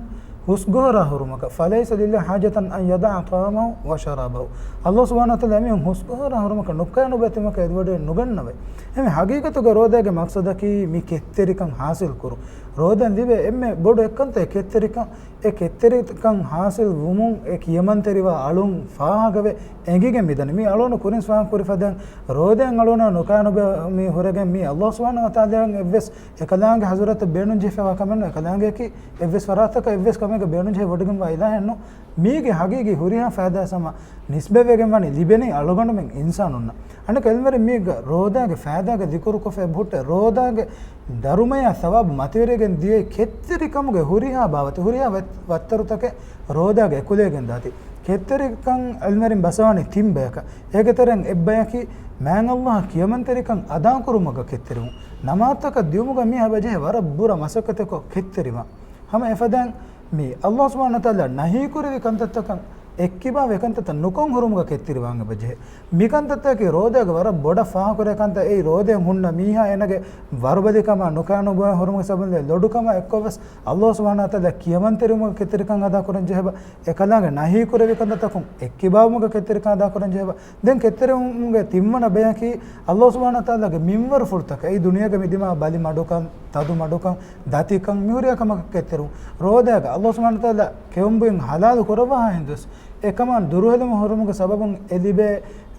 ހުސްގޮހޮރާ ހުރުމަކަށް، "فليس لله حاجة أن يدع طعامه وشرابه." ﷲ ސުބްޙާނަހޫ ވަތަޢާލާ އެމީހުން ހުސްގޮހޮރާ ހުރުމަކަށް ނުކައި ނުބައި ތިމަކަށް އެދުވަޑައެއް ނުގަންނަވައި. އެމީ ޙަޤީޤަތުގަ ރޯދައިގެ މަޤްޞަދަކީ މި ކެތްތެރިކަން ޙާޞިލް ކުރުން. ރޯދަން ލިބޭ އެންމެ ބޮޑު އެއްކަންތައް ކެތްތެރިކަން. އެ ކެތްތެރިކަން ޙާޞިލް ވުމުން އެ ކިޔަމަންތެރިވާ އަޅުން ފާހަގަވެ އެނގިގެން މިދަނީ. މީ އަޅުން ކުރިން ސުވާލު ކުރި ފަދައިން ރޯދައިން އަޅުން ނުކާ ނުބެ މި ހުރެގެން މީ ﷲ ސުބްޙާނަހޫ ވަތަޢާލާއަށް އެއްވެސް އެކަލާނގެ ޙަޟްރަތަށް ބޭނުން ޖެހިފައިވާ ކަމެއް ނޫން. އެކަލާނގެއަކީ އެއްވެސް ފަރާތަކަށް އެއްވެސް ކަމެއްގަ ބޭނުން ޖެހި ވޮޑިގެންވާ އިލާހެއް ނޫން. މީގެ ޙަޤީޤީ ހުރިހާ ފައިދާ ހަމަ ނިސްބަތްވެގެން ވަނީ ލިބެނީ އަޅުގަނޑުމެން އިންސާނުންނަށް. އަނެއްކާ ޢިލްމުވެރިން މީގަ ރޯދާގެ ފައިދާގެ ޛިކުރު ކޮށްފައި ބުހުއްޓޭ ރޯދާގެ ދަރުމަޔާ ޘަވާބު މަތިވެރިގެން ދިޔައީ ކެތްތެރިކަމުގެ ހުރިހާ ބާވަތެއް، ހުރިހާ ވަތް-، ވައްތަރުތަކެއް ރޯދާގަ އެކުލެވިގެން ދާތީ. ކެތްތެރިކަން ޢިލްމުވެރިން ބަސްއަވަނީ ތިން ބަޔަކަށް. އޭގެ ތެރެއިން އެއްބަޔަކީ މާތް ﷲ އަށް ކިޔަމަންތެރިކަން އަދާކުރުމަށް ކެތްތެރިވުން. ނަމާދުތަކަށް ދިޔުމުގަ މީހާ އެބަޖެހޭ ވަރަށް ބުރަ މަސައްކަތެއްކޮށް ކެތްތެރިވާން. ހަމަ އެފަދައިން މި ﷲ ސުބްޙާނަހޫ ވަތަޢާލާ ނަހީކުރެއްވި ކަންތައްތަކަށް އެއްކިބާވެ ކަންތައްތައް ނުކޮށް ހުރުމުގަ ކެތްތެރިވާން އެބަޖެހޭ. މިކަންތައްތަކަކީ ރޯދައިގެ ވަރަށް ބޮޑަށް ފާހަގަކުރޭ ކަންތައް. އެއީ ރޯދައިން ހުންނަ މީހާ އޭނަގެ ވަރުބަލިކަމާ ނުކާނުބޮއި ހުރުމުގެ ސަބަބުން ލޮޑުކަމާ އެއްކޮށްވެސް ﷲ ސުބްޙާނަހޫ ވަތަޢާލާ ކިޔަމަންތެރިވުމުގެ ކެތްތެރިކަން އަދާކުރަން ޖެހޭ. އެކަލާނގެ ނަހީކުރެއްވި ކަންތައްތަކުން އެއްކިބާވުމުގެ ކެތްތެރިކަން އަދާކުރަން ޖެހޭ. ދެން ކެތްތެރިވުމުގެ ތިންވަނަ ބަޔަކީ ﷲ ސުބްޙާނަހޫ ވަތަޢާލާގެ މިންވަރުފުޅުތަކަށް، އެއީ ދުނިޔޭގަ މިދިމާ ބަލި މަޑުކަން، ތަދު މަޑުކަން، ދަތިކަން، މިހުރިހާ ކަމަކަށް ކެތްތެރިވުން. ރޯދައިގަ ﷲ ސުބްޙާނަހޫ ވަތަޢާލާ ކެއުންބުއިން ޙަލާލު ކުރައްވާހާ ހިނދުވެސް، އެކަމާ ދުރުހެލުމަށް ހުރުމުގެ ސަބަބުން އެ ލިބޭ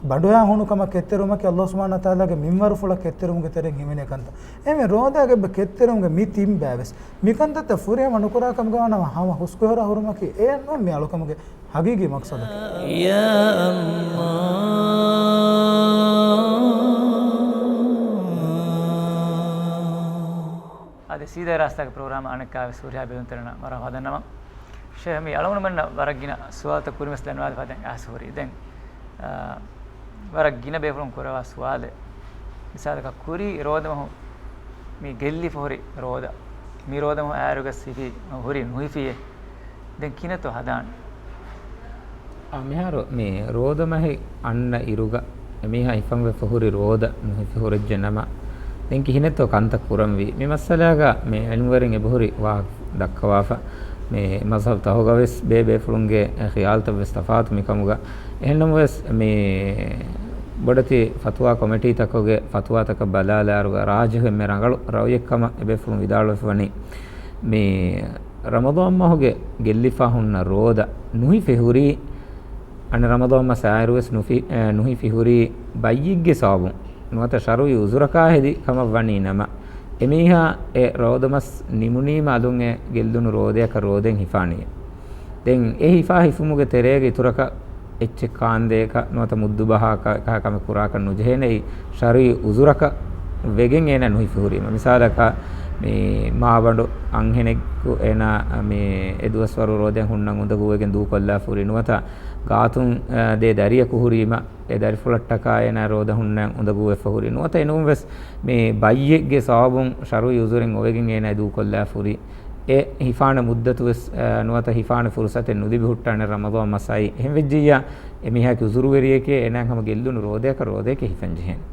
ބަނޑުހައި ހޫނުކަމަށް ކެތްތެރިވުމަކީ ﷲ ސުބްޙާނަހޫ ވަތަޢާލާގެ މިންވަރުފުޅަށް ކެތްތެރިވުމުގެ ތެރެއިން ހިމެނޭ ކަންތައް. އެހެންވެ ރޯދައިގަ އެބަ ކެތްތެރިވުމުގެ މި ތިން ބަޔަށް ވެސް މިކަންތައްތައް ފުރިހަމަ ނުކުރާ ކަމުގަ ވާނަމަ ހަމަ ހުސްގޮހޮރާ ހުރުމަކީ އެއެއްނޫން މި އަޅުކަމުގެ ޙަޤީޤީ މަޤްޞަދަކީ. ޔާ އައްލާހް. އަދި ސީދާ ރާސްތާގެ ޕްރޮގްރާމަށް އަނެއްކާވެސް ހުރިހާ ބެލުންތެރިންނަށް މަރުޙަބާ ދަންނަވަން. ޝޭޚް، މި އަޅުގަނޑުމެންނަށް ވަރަށް ގިނަ ސުވާލުތައް ކުރިން ވެސް ދަންނަވާލި ފަދައިން އައިސް ހުރީ. ދެން، އާ، ވަރަށް ގިނަ ބޭފުޅުން ކުރައްވާ ސުވާލެއް. މިސާލަކަށް ކުރީ ރޯދަމަހު މި ގެއްލިފަ ހުރި ރޯދަ. މި ރޯދަމަހު އާއިރުގަސް ހިފި ހުރީ ނުހިފިއޭ. ދެން ކިހިނެއްތޯ ހަދާނީ؟ އާ، މިހާރު މި ރޯދަމަހެއް އަންނަ އިރުގަ އެމީހާ ހިފަންވެފަ ހުރި ރޯދަ ނުހިފި ހުރެއްޖެ ނަމަ، ދެން ކިހިނެއްތޯ ކަންތައް ކުރަންވީ؟ މި މައްސަލާގަ މި ޢިލްމުވެރިން އެބަހުރި ވާހަކަ ދައްކަވާފަ، މި މަޒްހަބް ތަހުގަވެސް ބޭބޭފުޅުންގެ ޚިޔާލުތައްވެސް ތަފާތު މިކަމުގަ. އެހެންނަމަވެސް، މި ބޮޑެތި ފަތުވާ ކޮމިޓީތަކުގެ ފަތުވާތަކަށް ބަލާލާއިރުގަ ރާޖިޙު އެންމެ ރަނގަޅު ރައުޔެއްކަމަށް އެބޭފުޅުން ވިދާޅުވެފަ ވަނީ، މި ރަމަޟާން މަހުގެ ގެއްލިފަ ހުންނަ ރޯދަ ނުހިފި ހުރީ، އަނެއް ރަމަޟާން މަސް އާއިރުވެސް ނުފި-، އެ، ނުހިފި ހުރީ ބައްޔެއްގެ ސަބަބުން ނުވަތަ ޝަރުޢީ ޢުޛުރަކާ ހެދި ކަމަށް ވަނީ ނަމަ، އެމީހާ އެ ރޯދަމަސް ނިމުނީމަ އަލުން އެ ގެއްލުނު ރޯދަޔަކަށް ރޯދައިން ހިފާނީ. ދެން އެ ހިފާ ހިފުމުގެ ތެރޭގެ އިތުރަކަށް އެއްޗެއް ކާންދޭކަށް ނުވަތަ މުއްދު ބަހާކަށް އެކަހަ ކަމެއް ކުރާކަށް ނުޖެހޭނެ. އެއީ ޝަރުޢީ ޢުޛުރަކަށް ވެގެން އޭނާ ނުހިފި ހުރީމަ. މިސާލަކަށް މި މާބަނޑު އަންހެނެއްގެ އޭނާ މި އެ ދުވަސްވަރު ރޯދައިން ހުންނަން އުނދަގޫވެގެން ދޫކޮށްލާފަ ހުރި ނުވަތަ ގާތުން، އަ، ދޭ ދަރިއަކު ހުރީމަ، އެ ދަރިފުޅަށްޓަކާ އޭނާ ރޯދަ ހުންނަން އުނދަގޫވެފަ ހުރި ނުވަތަ އެނޫންވެސް މި ބައްޔެއްގެ ސަބަބުން ޝަރުޢީ ޢުޛުރެއް އޮވެގެން އޭނާ ދޫކޮށްލާފަ ހުރި. އެ ހިފާނެ މުއްދަތުވެސް، އަ، ނުވަތަ ހިފާނެ ފުރުޞަތެއް ނުލިބި ހުއްޓާނެ ރަމަޟާން މަސް އައި. އެހެން ވެއްޖިއްޔާ އެމީހާގެ ޢުޛުރުވެރިއެކޭ އޭނާ ހަމަ ގެއްލުނު ރޯދަޔަކަށް ރޯދަޔަކަށް ހިފަން ޖެހޭނެ.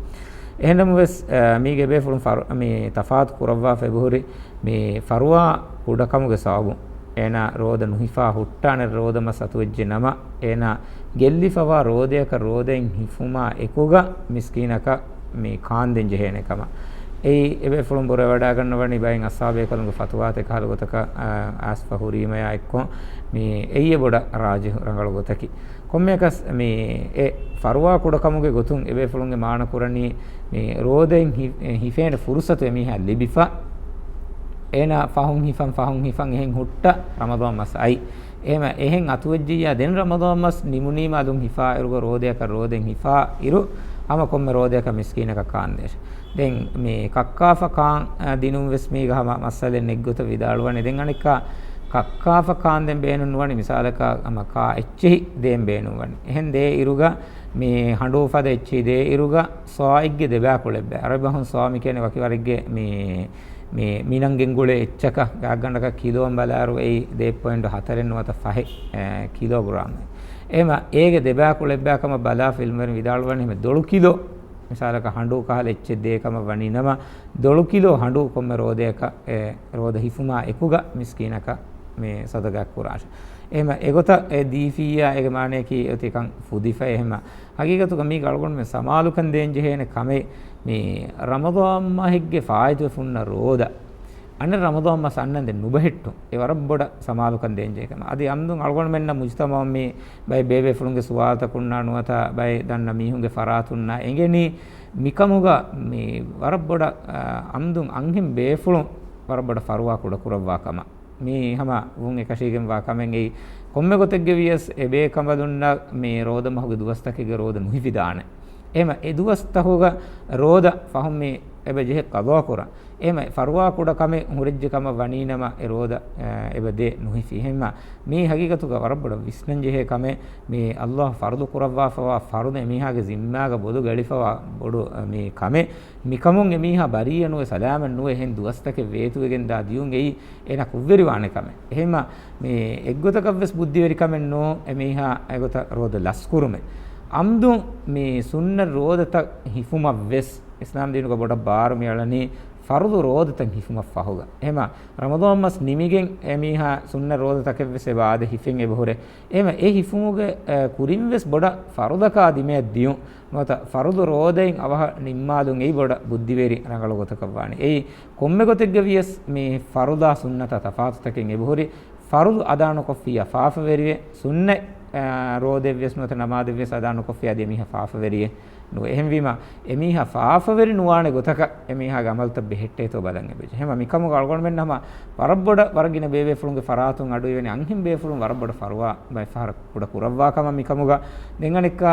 އެހެންނަމަވެސް، އަ، މީގެ ބޭފުޅުން ފަރު-، މި ތަފާތު ކުރައްވާފަ އެބަހުރި މި ފަރުވާ ކުޑަކަމުގެ ސަބަބުން އޭނާ ރޯދަ ނުހިފާ ހުއްޓާނެ ރޯދަ މަސް އަތުވެއްޖެ ނަމަ، އޭނާ ގެއްލިފަވާ ރޯދަޔަކަށް ރޯދައިން ހިފުމާ އެކުގަ މިސްކީނަކަށް މި ކާންދެން ޖެހޭނެ ކަމަށް. އެއީ އެބޭފުޅުން ބުރަވަޑާގަންނަވަނީ ބައެއް އަސްހާބޭކަލުންގެ ފަތުވާތައް އެކަހަލަ ގޮތަކަށް، އާ، އައިސްފަ ހުރީމަޔާ އެއްކޮށް، މި އެއީ ބޮޑަށް ރާޖިހު ރަނގަޅު ގޮތަކީ. ކޮންމެއަކަސް މި އެ ފަރުވާ ކުޑަކަމުގެ ގޮތުން އެބޭފުޅުންގެ މާނަ ކުރަނީ މި ރޯދައިން ހި-، އެ، ހިފޭނެ ފުރުސަތު އެމީހާ ލިބިފަ، އޭނާ ފަހުން ހިފަން، ފަހުން ހިފަން އެހެން ހުއްޓަ ރަމަޟާން މަސް އައި. އެހެމަ އެހެން އަތުވެއްޖިއްޔާ ދެން ރަމަޟާން މަސް ނިމުނީމަ އަލުން ހިފާ އިރުގަ ރޯދަޔަކަށް ރޯދައިން ހިފާ އިރު ހަމަ ކޮންމެ ރޯދަޔަކަށް މިސްކީނަކަށް ކާންދޭށެ. ދެން މި ކައްކާފަ ކާން، އަ، ދިނުން ވެސް މީގަ ހަމަ މައްސަލައެއް ނެތް ގޮތަށް ވިދާޅުވަނީ. ދެން އަނެއްކާ ކައްކާފަ ކާން ދޭން ބޭނުން ނުވަނީ، މިސާލަކަށް ހަމަ ކާ އެއްޗެހި ދޭން ބޭނުން ވަނީ. އެހެން ދޭ އިރުގަ މި ހަނޑޫ ފަދަ އެއްޗެހި ދޭ އިރުގަ ސާއެއްގެ ދެބައިކުޅެއްބައި. އަރަބި ބަހުން ސާ މި ކިޔަނީ ވަކި ވަރެއްގެ މި، މި މިނަން ގެންގުޅޭ އެއްޗަކަށް. ގާތްގަނޑަކަށް ކިލޯއަށް ބަލާއިރު އެއީ ދޭއް ޕޮއިންޓު ހަތަރެއް ނުވަތަ ފަހެއް، އެ، ކިލޯގްރާމެއް. އެހެމަ އޭގެ ދެބައިކުޅެއްބައި ކަމަށް ބަލާފަ އިލްމުވެރިން ވިދާޅުވަނީ އެހެމަ ދޮޅު ކިލޯ މިސާލަކަށް ހަނޑޫ ކަހަލަ އެއްޗެއް ދޭ ކަމަށް ވަނީ ނަމަ، ދޮޅު ކިލޯ ހަނޑޫ ކޮންމެ ރޯދަޔަކަށް އެ ރޯދަ ހިފުމާ އެކުގަ މިސްކީނަކަށް މި ޞަދަގާތް ކުރާށެ. އެހެމަ އެގޮތަށް އެ ދީފިއްޔާ އޭގެ މާނަޔަކީ އޮތީ ކަން ފުދިފަ. އެހެމަ ހަގީގަތުގަ މީގަ އަޅުގަނޑުމެން ސަމާލުކަން ދޭން ޖެހޭނެ ކަމެއް މި ރަމަޟާން މަހެއްގެ ފާއިތުވެފަ ހުންނަ ރޯދަ އަނެއް ރަމަޟާން މަސް އަންނަން ދެން ނުބަހެއްޓުން. އެ ވަރަށް ބޮޑަށް ސަމާލުކަން ދޭން ޖެހޭ ކަމެއް. އަދި އަމްދުން އަޅުގަނޑުމެންނަށް މުޖުތަމަޢުން މި ބައެއް ބޭބޭފުޅުންގެ ސުވާލުތަކުންނާ ނުވަތަ ބައެއް ދަންނަ މީހުންގެ ފަރާތުންނާ އެނގެނީ މިކަމުގަ މި ވަރަށް ބޮޑަށް، އަ، އަމްދުން އަންހެން ބޭފުޅުން ވަރަށް ބޮޑަށް ފަރުވާ ކުޑަކުރައްވާ ކަމަށް. މީ ހަމަ ވުން އެކަށީގެންވާ ކަމެއް. އެއީ ކޮންމެ ގޮތެއްގަ ވިޔަސް އެ ބޭކަނބަލުންނަށް މި ރޯދަ މަހުގެ ދުވަސްތަކެއްގެ ރޯދަ ނުހިފިދާނެ. އެހެމަ އެ ދުވަސްތަކުގަ ރޯދަ ފަހުން މި އެބަ ޖެހޭ ޤަޟާ ކުރަން. އެހެމަ ފަރުވާ ކުޑަ ކަމެއް ހުރެއްޖެ ކަމަށް ވަނީ ނަމަ އެ ރޯދަ، އަ، އެބަ ދޭ ނުހިފި. އެހެމަ މީ ހަގީގަތުގަ ވަރަށް ބޮޑަށް ވިސްނަން ޖެހޭ ކަމެއް. މި ﷲ ފަރުޟު ކުރައްވާފަވާ ފަރުޟު އެމީހާގެ ޒިންމާގަ ބޮލުގަ އެޅިފަވާ ބޮޑު، އަ، މި ކަމެއް. މިކަމުން އެމީހާ ބަރީއަ ނުވެ، ސަލާމަތް ނުވެ، އެހެން ދުވަސްތަކެއް ވޭތުވެގެން ދާ ދިޔުން އެއީ އޭނާ ކުށްވެރިވާނެ ކަމެއް. އެހެންމަ މި އެއްގޮތަކަށްވެސް ބުއްދިވެރި ކަމެއް ނޫން އެމީހާ އެގޮތަށް ރޯދަ ލަސްކުރުމެއް. އަމްދުން މި ސުންނަ ރޯދަތައް ހިފުމަށްވެސް އިސްލާމް ދީނުގަ ބޮޑަށް ބާރު މިއަޅަނީ ފަރުޟު ރޯދަތައް ހިފުމަށް ފަހުގަ. އެހެމަ ރަމަޟާން މަސް ނިމިގެން އެމީހާ ސުންނަ ރޯދަތަކެއްވެސް އެބަ އާދެ ހިފެން އެބަހުރޭ. އެހެމަ އެ ހިފުމުގެ، އަ، ކުރިންވެސް ބޮޑަށް ފަރުޟަކާ ދިމަޔަށް ދިޔުން. ނުވަތަ ފަރުޟު ރޯދައިން އަވަހަށް ނިންމާލުން އެއީ ބޮޑަށް ބުއްދިވެރި ރަނގަޅު ގޮތަކަށް ވާނެ. އެއީ ކޮންމެ ގޮތެއްގަ ވިޔަސް މި ފަރުޟާ ސުންނަތާ ތަފާތުތަކެއް އެބަހުރި. ފަރުޟު އަދާނުކޮށްފިއްޔާ ފާފަވެރިވެ، ސުންނަތް، އާ، ރޯދައެއްވިޔަސް ނުވަތަ ނަމާދެއްވިޔަސް އަދާނުކޮށްފިއްޔާ އަދި އެމީހާ ފާފަވެރިއެއް ނުވޭ. އެހެންވީމަ އެމީހާ ފާފަވެރި ނުވާނެ ގޮތަކަށް އެމީހާގެ ޢަމަލުތައް ބެހެއްޓޭތޯ ބަލަން އެބަޖެހޭ. އެހެމަ މިކަމުގަ އަޅުގަނޑުމެން ހަމަ ވަރަށް ބޮޑަށް ވަރަށް ގިނަ ބޭބޭފުޅުންގެ ފަރާތުން އަޑު އިވެނީ އަންހެން ބޭފުޅުން ވަރަށް ބޮޑަށް ފަރުވާ ބައެއް ފަހަރަށް ކުޑަ ކުރައްވާ ކަމަށް. މިކަމުގަ ދެން އަނެއްކާ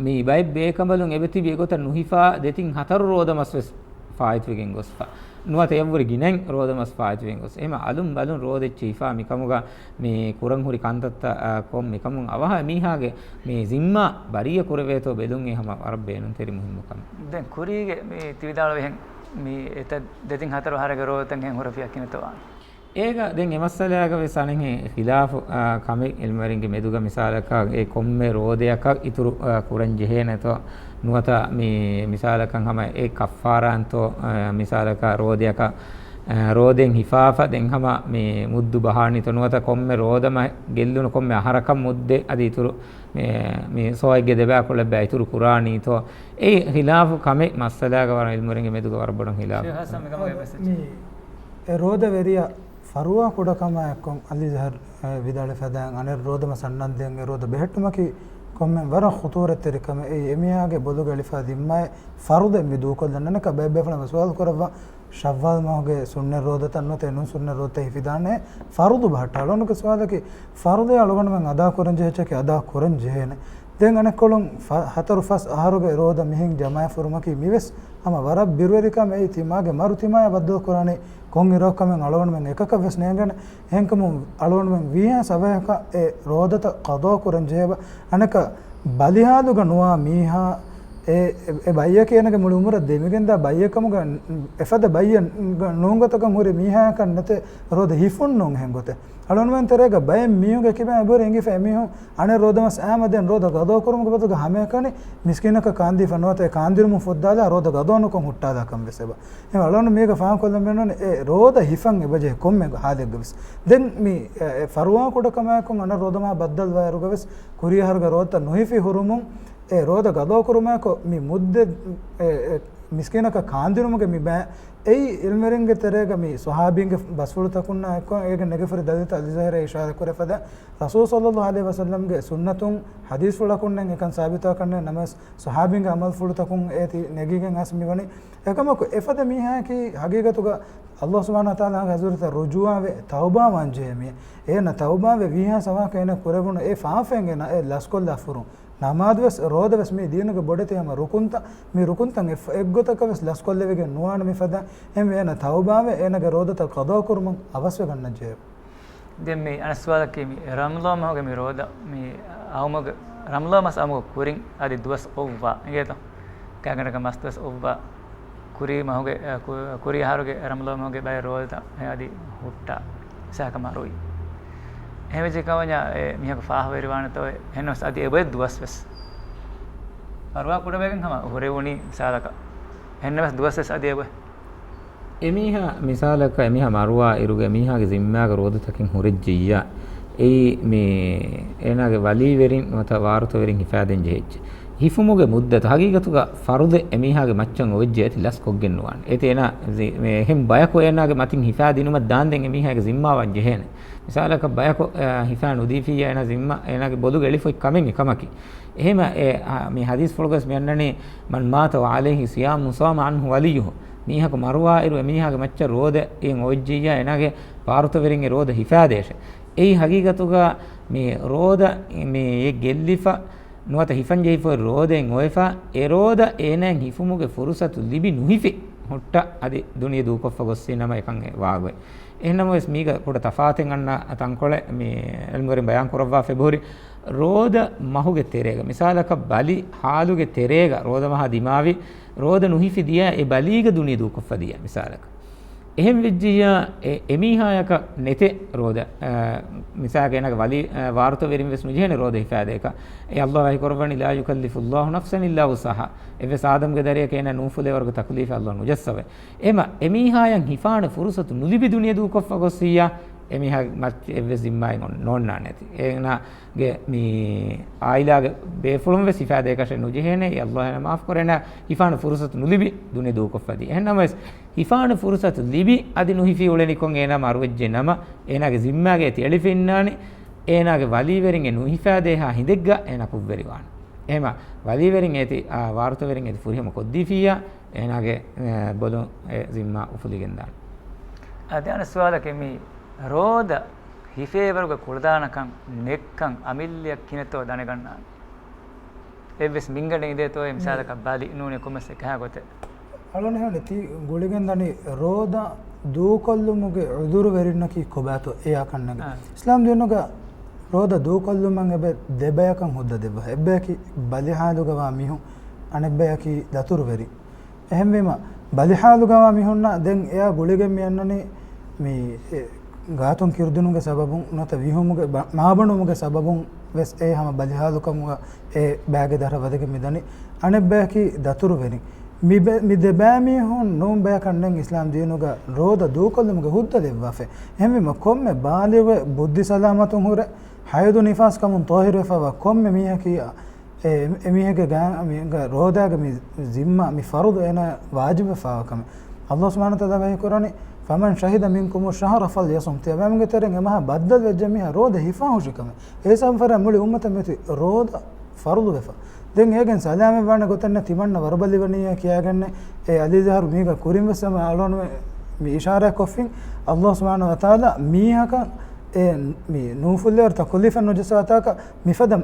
މި ބައެއް ބޭކަނބަލުން އެބަތިބި އެގޮތަށް ނުހިފާ ދެތިން ހަތަރު ރޯދަ މަސް ވެސް ފާއިތުވެގެން ގޮސްފަ. ނުވަތަ އެއްވުރެ ގިނައިން ރޯދަ މަސް ފާއިތުވެގެން ގޮސް. އެހެމަ އަލުން ބަލުން ރޯދަ އެއްޗެއް ހިފާ މިކަމުގަ މި ކުރަން ހުރި ކަންތައްތައް، އާ، ކޮން މިކަމުން އަވަހަށް އެމީހާގެ މި ޒިންމާ ބަރީއަ ކުރެވޭތޯ ބެލުން އެ ހަމަ ވަރަށް ބޭނުންތެރި މުހިންމު ކަމެއް. ދެން ކުރީގެ މި ތި ވިދާޅުވިހެން މި އެތައް ދެތިން ހަތަރު އަހަރެއްގެ ރޯދަތައް އެހެން ހުރެފިއްޔާ ކިހިނެއްތޯ ވާނެ؟ އޭގަ ދެން އެ މައްސަލާގަ ވެސް އަނެއްހެން ޚިލާފު، އާ، ކަމެއް އިލްމުވެރިންގެ މެދުގަ މިސާލަކަށް އެ ކޮންމެ ރޯދަޔަކަށް އިތުރު، އާ، ކުރަން ޖެހޭނެތޯ ނުވަތަ މި މިސާލަކަށް ހަމަ އެ ކައްފާރާންތޯ، އާ، މިސާލަކަށް ރޯދަޔަކަށް، އާ، ރޯދައިން ހިފާފަ ދެން ހަމަ މި މުއްދު ބަހާނީތޯ ނުވަތަ ކޮންމެ ރޯދަ މަ-، ގެއްލުނު ކޮންމެ އަހަރަކަށް މުއްދެއް އަދި އިތުރު މި، މި ސޯއެއްގެ ދެބައިކުޅައްބައި އިތުރު ކުރާނީތޯ އެއީ ޚިލާފު ކަމެއް މައްސަލާގަ ވަރަށް އިލްމުވެރިންގެ މެދުގަ ވަރަށް ބޮޑަށް ޚިލާފު. ޝޭޚް ހަސަން މިކަމުގެ މެސެޖް. މި އެ ރޯދަވެރިޔާ ފަރުވާ ކުޑަކަމާއެއްކޮށް އަލީ ޒަހަރް، އެ، ވިދާޅުވެފަދައިން އަނެއް ރޯދަމަސް އަންނަންދެން އެ ރޯދަ ބެހެއްޓުމަކީ ކޮންމެ ވަރަށް ޚުތޫރަތްތެރި ކަމެއް. އެއީ އެމީހާގެ ބޮލުގަ އެޅިފަ ދިންމައެއް ފަރުދެއް މި ދޫކޮށްލަން ނަނަކަ ބައެއް ބޭފުޅުން ސުވާލު ކުރައްވާ ޝައްވާލް މަހުގެ ސުންނަ ރޯދަތައް ނުވަތަ އެނޫން ސުންނަ ރޯދަތައް ހިފިދާނެ ފަރުދު ބަހައްޓާ. އަޅުގަނޑުގެ ސުވާލަކީ ފަރުދެއް އަޅުގަނޑުމެން އަދާ ކުރަން ޖެހޭ އެއްޗަކީ އަދާ ކުރަން ޖެހޭނެ. ދެން އަނެއްކޮޅުން ފަ-، ހަތަރު ފަސް އަހަރުގެ ރޯދަ މިހެން ޖަމާއަށް ފުރުމަކީ މިވެސް ހަމަ ވަރަށް ބިރުވެރިކަމެއް. އެއީ ތިމާގެ މަރު ތިމާޔާ ބައްދަލު ކުރާނީ ކޮން އިރަކު ކަމެއް އަޅުގަނޑުމެން އެކަކަށް ވެސް ނޭނގޭނެ. އެހެންކަމުން އަޅުގަނޑުމެން ވީހާ ސަބަހަކަށް އެ ރޯދަތައް ޤަޟާ ކުރަން ޖެހޭބަ. އަނެކަ ބަލިހާލުގަ ނުވާ މީހާ އެ، އެ، އެ ބައްޔަކީ އޭނަގެ މުޅި އުމުރަށް ދެމިގެންދާ ބައްޔެއް ކަމުގަ އެފަދަ ބައްޔެއް ނޫން ގޮތަކަށް ހުރި މީހާޔަކަށް ނެތޭ ރޯދަ ހިފުން ނޫން އެހެން ގޮތެއް. އަޅުގަނޑުމެން ތެރޭގަ ބައެއް މީހުންގެ ކިބައިން އެބަހުރި އެނގިފަ އެމީހުން އަނެއް ރޯދަމަސް އައިމަ ދެން ރޯދަ ޤަޟާ ކުރުމުގެ ބަދަލުގަ ހަމައެކަނި މިސްކީނަކަށް ކާންދީފަ ނުވަތަ އެ ކާންދިނުމުން ފުއްދާލާ ރޯދަ ޤަޟާ ނުކޮށް ހުއްޓާލާ ކަން ވެސް އެބަ. އެހެން އަޅުގަނޑު މީގަ ފާހަގަކޮށްލަން ބޭނުން އެ ރޯދަ ހިފަން އެބަޖެހޭ ކޮންމެ ހާލެއްގަ ވެސް. ދެން މި، އެ، އެ ފަރުވާ ކުޑަކަމާއެކު އަނެއް ރޯދަމާ ބައްދަލުވާއިރުގަ ވެސް ކުރީ އަހަރުގެ ރޯދަތައް ނުހިފި ހުރުމުން އެ ރޯދަ ގަޟާ ކުރުމާއެކު މި މުއްދަތް އެ، އެ، މިސްކީނަކަށް ކާންދިނުމުގެ މި ބައި އެއީ ޢިލްމުވެރިންގެ ތެރޭގަ މި ޞަޙާބީންގެ ބަސްފުޅުތަކުންނާ އެއްކޮށް އޭގެ ނެގިފަ ހުރި ދަލީލުތައް ޢަލީ ޒާހިރާ އިޝާރާތް ކުރެފަދަ ރަސޫލު ޞައްލައްލާހު ޢަލައިހި ވަސައްލަމްގެ ސުންނަތުން ޙަދީޘްފުޅަކުންނެއް އެކަން ސާބިތުވާކަށްނެއް ނަމަވެސް، ޞަޙާބީންގެ ޢަމަލުފުޅުތަކުން އޭތި ނެގިގެން އައިސް މިވަނީ. އެކަމަކު، އެފަދަ މީހާއަކީ ޙަޤީޤަތުގަ ﷲ ސުބްޙާނަހޫ ވަތަޢާލާގެ ޙަޟްރަތަށް ރުޖޫޢަވެ، ތައުބާވާން ޖެހޭ މީހެއް. އޭނަ ތައުބާވެ ވީހާވެސް ވާހަކަ އޭނަ ކުރެވުނު އެ ފާފައިން އޭނަ އެ ލަސްކޮށްލާފަ ހުރުން. ނަމާދުވެސް ރޯދަވެސް މީ ދީނުގެ ބޮޑެތި ހަމަ ރުކުންތައް. މި ރުކުންތައް އެއް، އެއްގޮތަކަށްވެސް ލަސްކޮށްލެވިގެން ނުވާނެ މިފަދަ. އެހެންވެ އޭނަ ތައުބާވެ އޭނަގެ ރޯދަތައް ޤަޟާ ކުރުމަށް އަވަސްވެގަންނަންޖެހޭ. ދެން މި އަނެއް ސުވާލަކީ މި ރަމަޟާން މަހުގެ މި ރޯދަ މި އައުމުގެ، ރަމަޟާން މަސް އައުމުގެ ކުރިން އަދި ދުވަސް އޮއްވާ އިނގޭތޯ؟ ކާގަނޑަކަށް މަސް ދުވަސް އޮއްވާ ކުރީ މަހުގެ، އަ، ކު-، ކުރީ އަހަރުގެ ރަމަޟާން މަހުގެ ބައެއް ރޯދަ އަދި ހުއްޓާ މިސާލަކަށް މަރުވި. އެހެންވެއްޖެ ކަމަށް އެ މީހަކު ފާހަވެރިވާނެތޯ؟ އެހެންނަމަވެސް އަދި އެބައޮތް ދުވަސްވެސް. މަރުވާ ކުޑަވެގެން ހަމަ ހުރެވުނީ މިސާލަކަށް. އެހެންނަމަވެސް ދުވަސްވެސް އަދި އެބައޮތް. އެމީހާ މިސާލަކަށް އެމީހާ މަރުވާ އިރުގެ މީހާގެ ޒިންމާގަ ރޯދަތަކެއް ހުރެއްޖިއްޔާ، އެއީ މި އޭނާގެ ވަލީވެރިން ނުވަތަ ވާރުތަވެރިން ހިފާދޭން ޖެހިއްޖެ. ހިފުމުގެ މުއްދަތު ހަގީގަތުގަ ފަރުޟެއް އެމީހާގެ މައްޗަށް އޮވެއްޖެ އޭތި ލަސް ކޮށްގެން ނުވާނެ. އޭތި އޭނާ ޒި-، މި އެހެން ބަޔަކު އޭނާގެ މަތިން ހިފާދިނުމަށް ދާންދެން އެމީހާގެ ޒިންމާވާން ޖެހޭނެ. މިސާލަކަށް ބަޔަކު، އަ، ހިފާ ނުދީފިއްޔާ އޭނާ ޒިންމާ އޭނާގެ ބޮލުގެ އެޅިފޮތް ކަމެއް އެކަމަކީ. އެހެމަ އެ، އަ، މި ޙަދީޘްފުޅުގަވެސް މި އަންނަނީ، "من مات وعليه صيام صام عنه وليه." މީހަކު މަރުވާއިރު އެމީހާގެ މައްޗަށް ރޯދައެއް އޮވެއްޖިއްޔާ އޭނާގެ ވާރުތަވެރިން އެ ރޯދަ ހިފާދޭށެ. އެއީ ހަގީގަތުގަ މި ރޯދަ މި ގެއްލިފަ ނުވަތަ ހިފަން ޖެހިފައި ރޯދައެއް އޮވެފަ، އެ ރޯދަ އޭނާއަށް ހިފުމުގެ ފުރުޞަތު ލިބި ނުހިފި ހުއްޓަ އަދި ދުނިޔެ ދޫކޮށްފަ ގޮއްސި ނަމަ އެކަން ވާގޮތް. އެހެންނަމަވެސް މީގަ ކުޑަ ތަފާތެއް އަންނަ ތަންކޮޅެއް މި ޢިލްމުވެރިން ބަޔާން ކުރައްވާފަ އެބަހުރި. ރޯދަ މަހުގެ ތެރޭގަ މިސާލަކަށް ބަލި ޙާލުގެ ތެރޭގަ ރޯދަ މަހާ ދިމާވި ރޯދަ ނުހިފި ދިޔަ އެ ބަލީގަ ދުނިޔެ ދޫކޮށްފަ ދިޔަ މިސާލަކަށް. އެހެން ވެއްޖިއްޔާ އެ، އެމީހާޔަކަށް ނެތޭ ރޯދަ، އަ، މިސާލަކަށް އޭނާގެ ވަލީ، އަ، ވާރުތަވެރިން ވެސް ނުޖެހޭނެ ރޯދަ ހިފާދޭކަށް. އެ ﷲ ވަޙީ ކުރައްވަނީ، "لا يكلف الله نفسا إلا وسعها." އެއްވެސް އާދަމްގެ ދަރިއަކަށް އޭނާ ނޫފުލޭ ވަރުގެ ތަކުލީފެއް ﷲ ނުޖައްސަވައި. އެމަ، އެމީހާޔަށް ހިފާނެ ފުރުޞަތު ނުލިބި ދުނިޔެ ދޫކޮށްފަ ގޮއްސިއްޔާ، އެމީހާގެ މައްޗަށް އެއްވެސް ޒިންމާއެއް ނޯންނާނެތި. އޭނާގެ މި އާއިލާގެ ބޭފުޅުން ވެސް ހިފާދޭކަށެއް ނުޖެހޭނެ، އެ ﷲ އޭނާ މާފު ކުރޭނެ، ހިފާނެ ފުރުޞަތު ނުލިބި ދުނިޔެ ދޫކޮށްފަ ދިޔަ. އެހެންނަމަވެސް، ހިފާނެ ފުރުޞަތު ލިބި އަދި ނުހިފި އުޅެނިކޮށް އޭނާ މަރުވެއްޖެ ނަމަ، އޭނާގެ ޒިންމާގައި އޭތި އެޅިފަ އިންނާނީ، އޭނާގެ ވަލީވެރިން އެ ނުހިފާދޭހާ ހިނދެއްގަ އޭނާ ކުށްވެރިވާނެ. އެހެމަ ވަލީވެރިން އޭތި، އާ، ވާރުތަވެރިން އޭތި ފުރިހަމަ ކޮށްދީފިއްޔާ، އޭނާގެ، އެ، ބޮލުން އެ ޒިންމާ އުފުލިގެންދާނެ. އަދި އަނެއް ސުވާލަކީ މި ރޯދަ ހިފޭވަރުގެ ކުޅަދާނަކަން ނެއްކަން އަމިއްލައަށް ކިހިނެއްތޯ ދަނެގަންނާނެ. އެއްވެސް މިންގަނޑެއް އިނދޭތޯއޭ މިސާލަކަށް ބަލި ނޫނީ ކޮންމެސް އެކަހާ ގޮތެއް. އަޅުން އެހެން ތި ގުޅިގެން ދަނީ ރޯދަ ދޫކޮށްލުމުގެ ޢުޛުރުވެރިންނަކީ ކޮބާތޯ އެއާ ކަންނެގެ. އާ. އިސްލާމް ދީނުގަ ރޯދަ ދޫކޮށްލުމަށް އެބަ ދެބަޔަކަށް ހުއްދަ ދެއްވާ. އެއްބަޔަކީ ބަލި ޙާލުގަވާ މީހުން، އަނެއްބަޔަކީ ދަތުރުވެރިން. އެހެންވީމަ، ބަލިޙާލުގަވާ މީހުންނަށް ދެން އެއާ ގުޅިގެން މި އަންނަނީ، މި، އެ، ގާތުން ކިރުދިނުމުގެ ސަބަބުން ނުވަތަ ވިހުމުގެ ބަ-، މާބަނުމުގެ ސަބަބުން ވެސް އެ ހަމަ ބަލިޙާލުކަމުގަ އެ ބައިގެ ދަށަށް ވަދެގެން މި ދަނީ. އަނެއް ބަޔަކީ ދަތުރުވެރިން. މި ބެ-، މި ދެ ބައިމީހުން ނޫން ބަޔަކަށް ނެތް އިސްލާމް ދީނުގަ ރޯދަ ދޫކޮށްލުމުގެ ހުއްދަ ދެއްވާފައި. އެހެންވީމަ، ކޮންމެ ބާލިޣުވެ ބުއްދި ސަލާމަތުން ހުރެ، ޙައިޟު ނިފާސް ކަމުން ޠާހިރުވެފައިވާ ކޮންމެ މީހަކީ އެ، އެމީހެއްގެ ގާ-، މީ، ގާ-، ރޯދާގެ މި ޒިންމާ، މި ފަރުޟު އޭނާ ވާޖިބުވެފައިވާ ކަމެއް. ﷲ ސުބްޙާނަހޫ ވަތަޢާލާ ވަޙީ ކުރަނީ، "فمن شهد منكم الشهر فليصمه." ތިޔަބައިމީހުންގެ ތެރެއިން އެ މަހާ ބައްދަލުވެއްޖެ މީހާ ރޯދަ ހިފާ ހުށި ކަމެއް. އެހިސާބުން ފަރާތް މުޅި އުއްމަތަށް މިއޮތީ ރޯދަ ފަރުޟުވެފަ. ދެން އޭގެން ސަލާމަތްވާނެ ގޮތެއް ނެތް ތިމަންނަ ވަރުބަލިވަނީ ކިޔާގެންނެއް. އެ ޢަލީ ޒަހަރު މީގަ ކުރިން ވެސް ހަމަ އަޅުގަނޑު މި އިޝާރާތް ކޮށްފިން. ﷲ ސުބްޙާނަހޫ ވަތަޢާލާ މީހަކަށް އެ މި ނޫފުއްލޭވަރު ތަކުލީފެއް ނުޖައްސަވާތާކަށް މިފަދަ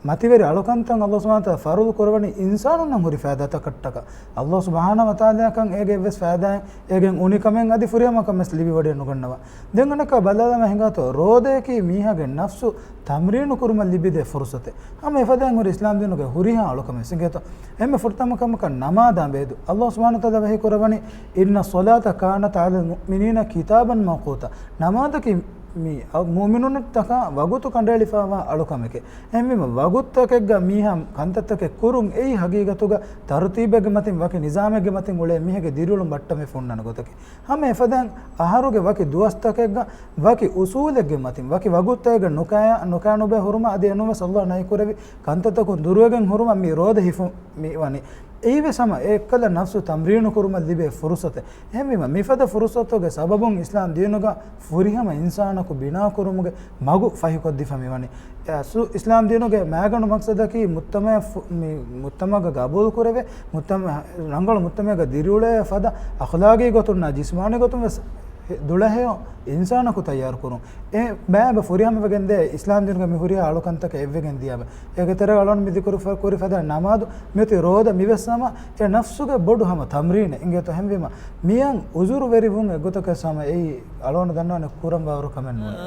މަތިވެރި އަޅުކަންތައް ﷲ ސުބްޙާނަހޫ ވަތަޢާލާ ފަރުޟު ކުރަވަނީ އިންސާނުންނަށް ހުރި ފައިދާތަކަށްޓަކާ. ﷲ ސުބްޙާނަހޫ ވަތަޢާލާއަކަށް އޭގެ އެއްވެސް ފައިދާއެއް އޭގެން އުނިކަމެއް އަދި ފުރިހަމަކަމެއް ލިބިވަޑައެއް ނުގަންނަވާ. ދެން އަނެއްކާ ބަލާލަމާ ހިނގާތޯ، ރޯދައަކީ މީހާގެ ނަފްސު ތަމްރީނު ކުރުމަށް ލިބިދޭ ފުރުޞަތެއް. ހަމަ އެފަދައިން ހުރި އިސްލާމް ދީނުގެ ހުރިހާ އަޅުކަމެއް ސިނގޭތޯ. އެންމެ ފުރަތަމަ ކަމަކަށް ނަމާދާ ބޭދު. ﷲ ސުބްޙާނަހޫ ވަތަޢާލާ ވަޙީ ކުރައްވަނީ، "إن الصلاة كانت على المؤمنين كتابا موقوتا." ނަމާދަކީ މި އަ-، މުއުމިނުންތަކާ ވަގުތު ކަނޑައެޅިފައިވާ އަޅުކަމެކޭ. އެހެންވީމަ، ވަގުތުތަކެއްގަ މީހާ ކަންތައްތަކެއް ކުރުން އެއީ ހަގީގަތުގަ ތަރުތީބެއްގެ މަތިން، ވަކި ނިޒާމެއްގެ މަތިން އުޅޭ މީހެއްގެ ދިރިއުޅުން ބައްޓަމެ ފުންނަން ގޮތަކީ. ހަމަ އެފަދައިން އަހަރުގެ ވަކި ދުވަސްތަކެއްގަ ވަކި އުސޫލެއްގެ މަތިން، ވަކި ވަގުތުތަކެއްގަ ނުކާ-، ނުކާނުބޭ ހުރުމަށް އަދި އެނޫންވެސް ﷲ ނަހީކުރެއްވި ކަންތައްތަކުން ދުރުވެގެން ހުރުމަށް މި ރޯދަ ހިފުން މި ވަނީ. އެއީވެސް ހަމަ އެއްކަލަ ނަފްސު ތަމްރީނު ކުރުމަށް ލިބޭ ފުރުސަތެއް. އެހެންވީމަ، މިފަދަ ފުރުސަތުގެ ސަބަބުން އިސްލާމް ދީނުގަ ފުރިހަމަ އިންސާނަކު ބިނާކުރުމުގެ މަގު ފަހިކޮށްދީފަ މިވަނީ. އެ އަސްލު އިސްލާމް ދީނުގެ މައިގަނޑު މަޤްޞަދަކީ މުޖްތަމަޢަށް ފު-، މި މުޖްތަމަޢަށް ގަބޫލު ކުރެވޭ، މުޖްތަމަޢަށް ރަނގަޅު މުޖްތަމަޢެއްގަ ދިރިއުޅޭ ފަދަ އަޚްލާގީ ގޮތުންނާ ޖިސްމާނީ ގޮތުން ވެސް ހެ-، ދުޅަހެޔޮ އިންސާނަކު ތައްޔާރު ކުރުން. އެ ބައިބަ ފުރިހަމަވެގެންދޭ އިސްލާމް ދީނުގެ މި ހުރިހާ އަޅުކަންތަކެއް އެއްވެގެން ދިޔަބަ. އޭގެ ތެރޭގަ އަޅުގަނޑު މި ޛިކުރު ފަ-، ކުރި ފަދަ ނަމާދު މިއޮތީ ރޯދަ މިވެސް ހަމަ އެ ނަފްސުގެ ބޮޑު ހަމަ ތަމްރީނެއް އިނގޭތޯ. އެހެންވީމަ، މިޔަން އުޒުރުވެރިވުން އެއްގޮތަކަށް ހަމަ އެއީ އަޅުގަނޑު ދަންނާނެ ކުރަން ވާވަރު ކަމެއް ނޫން.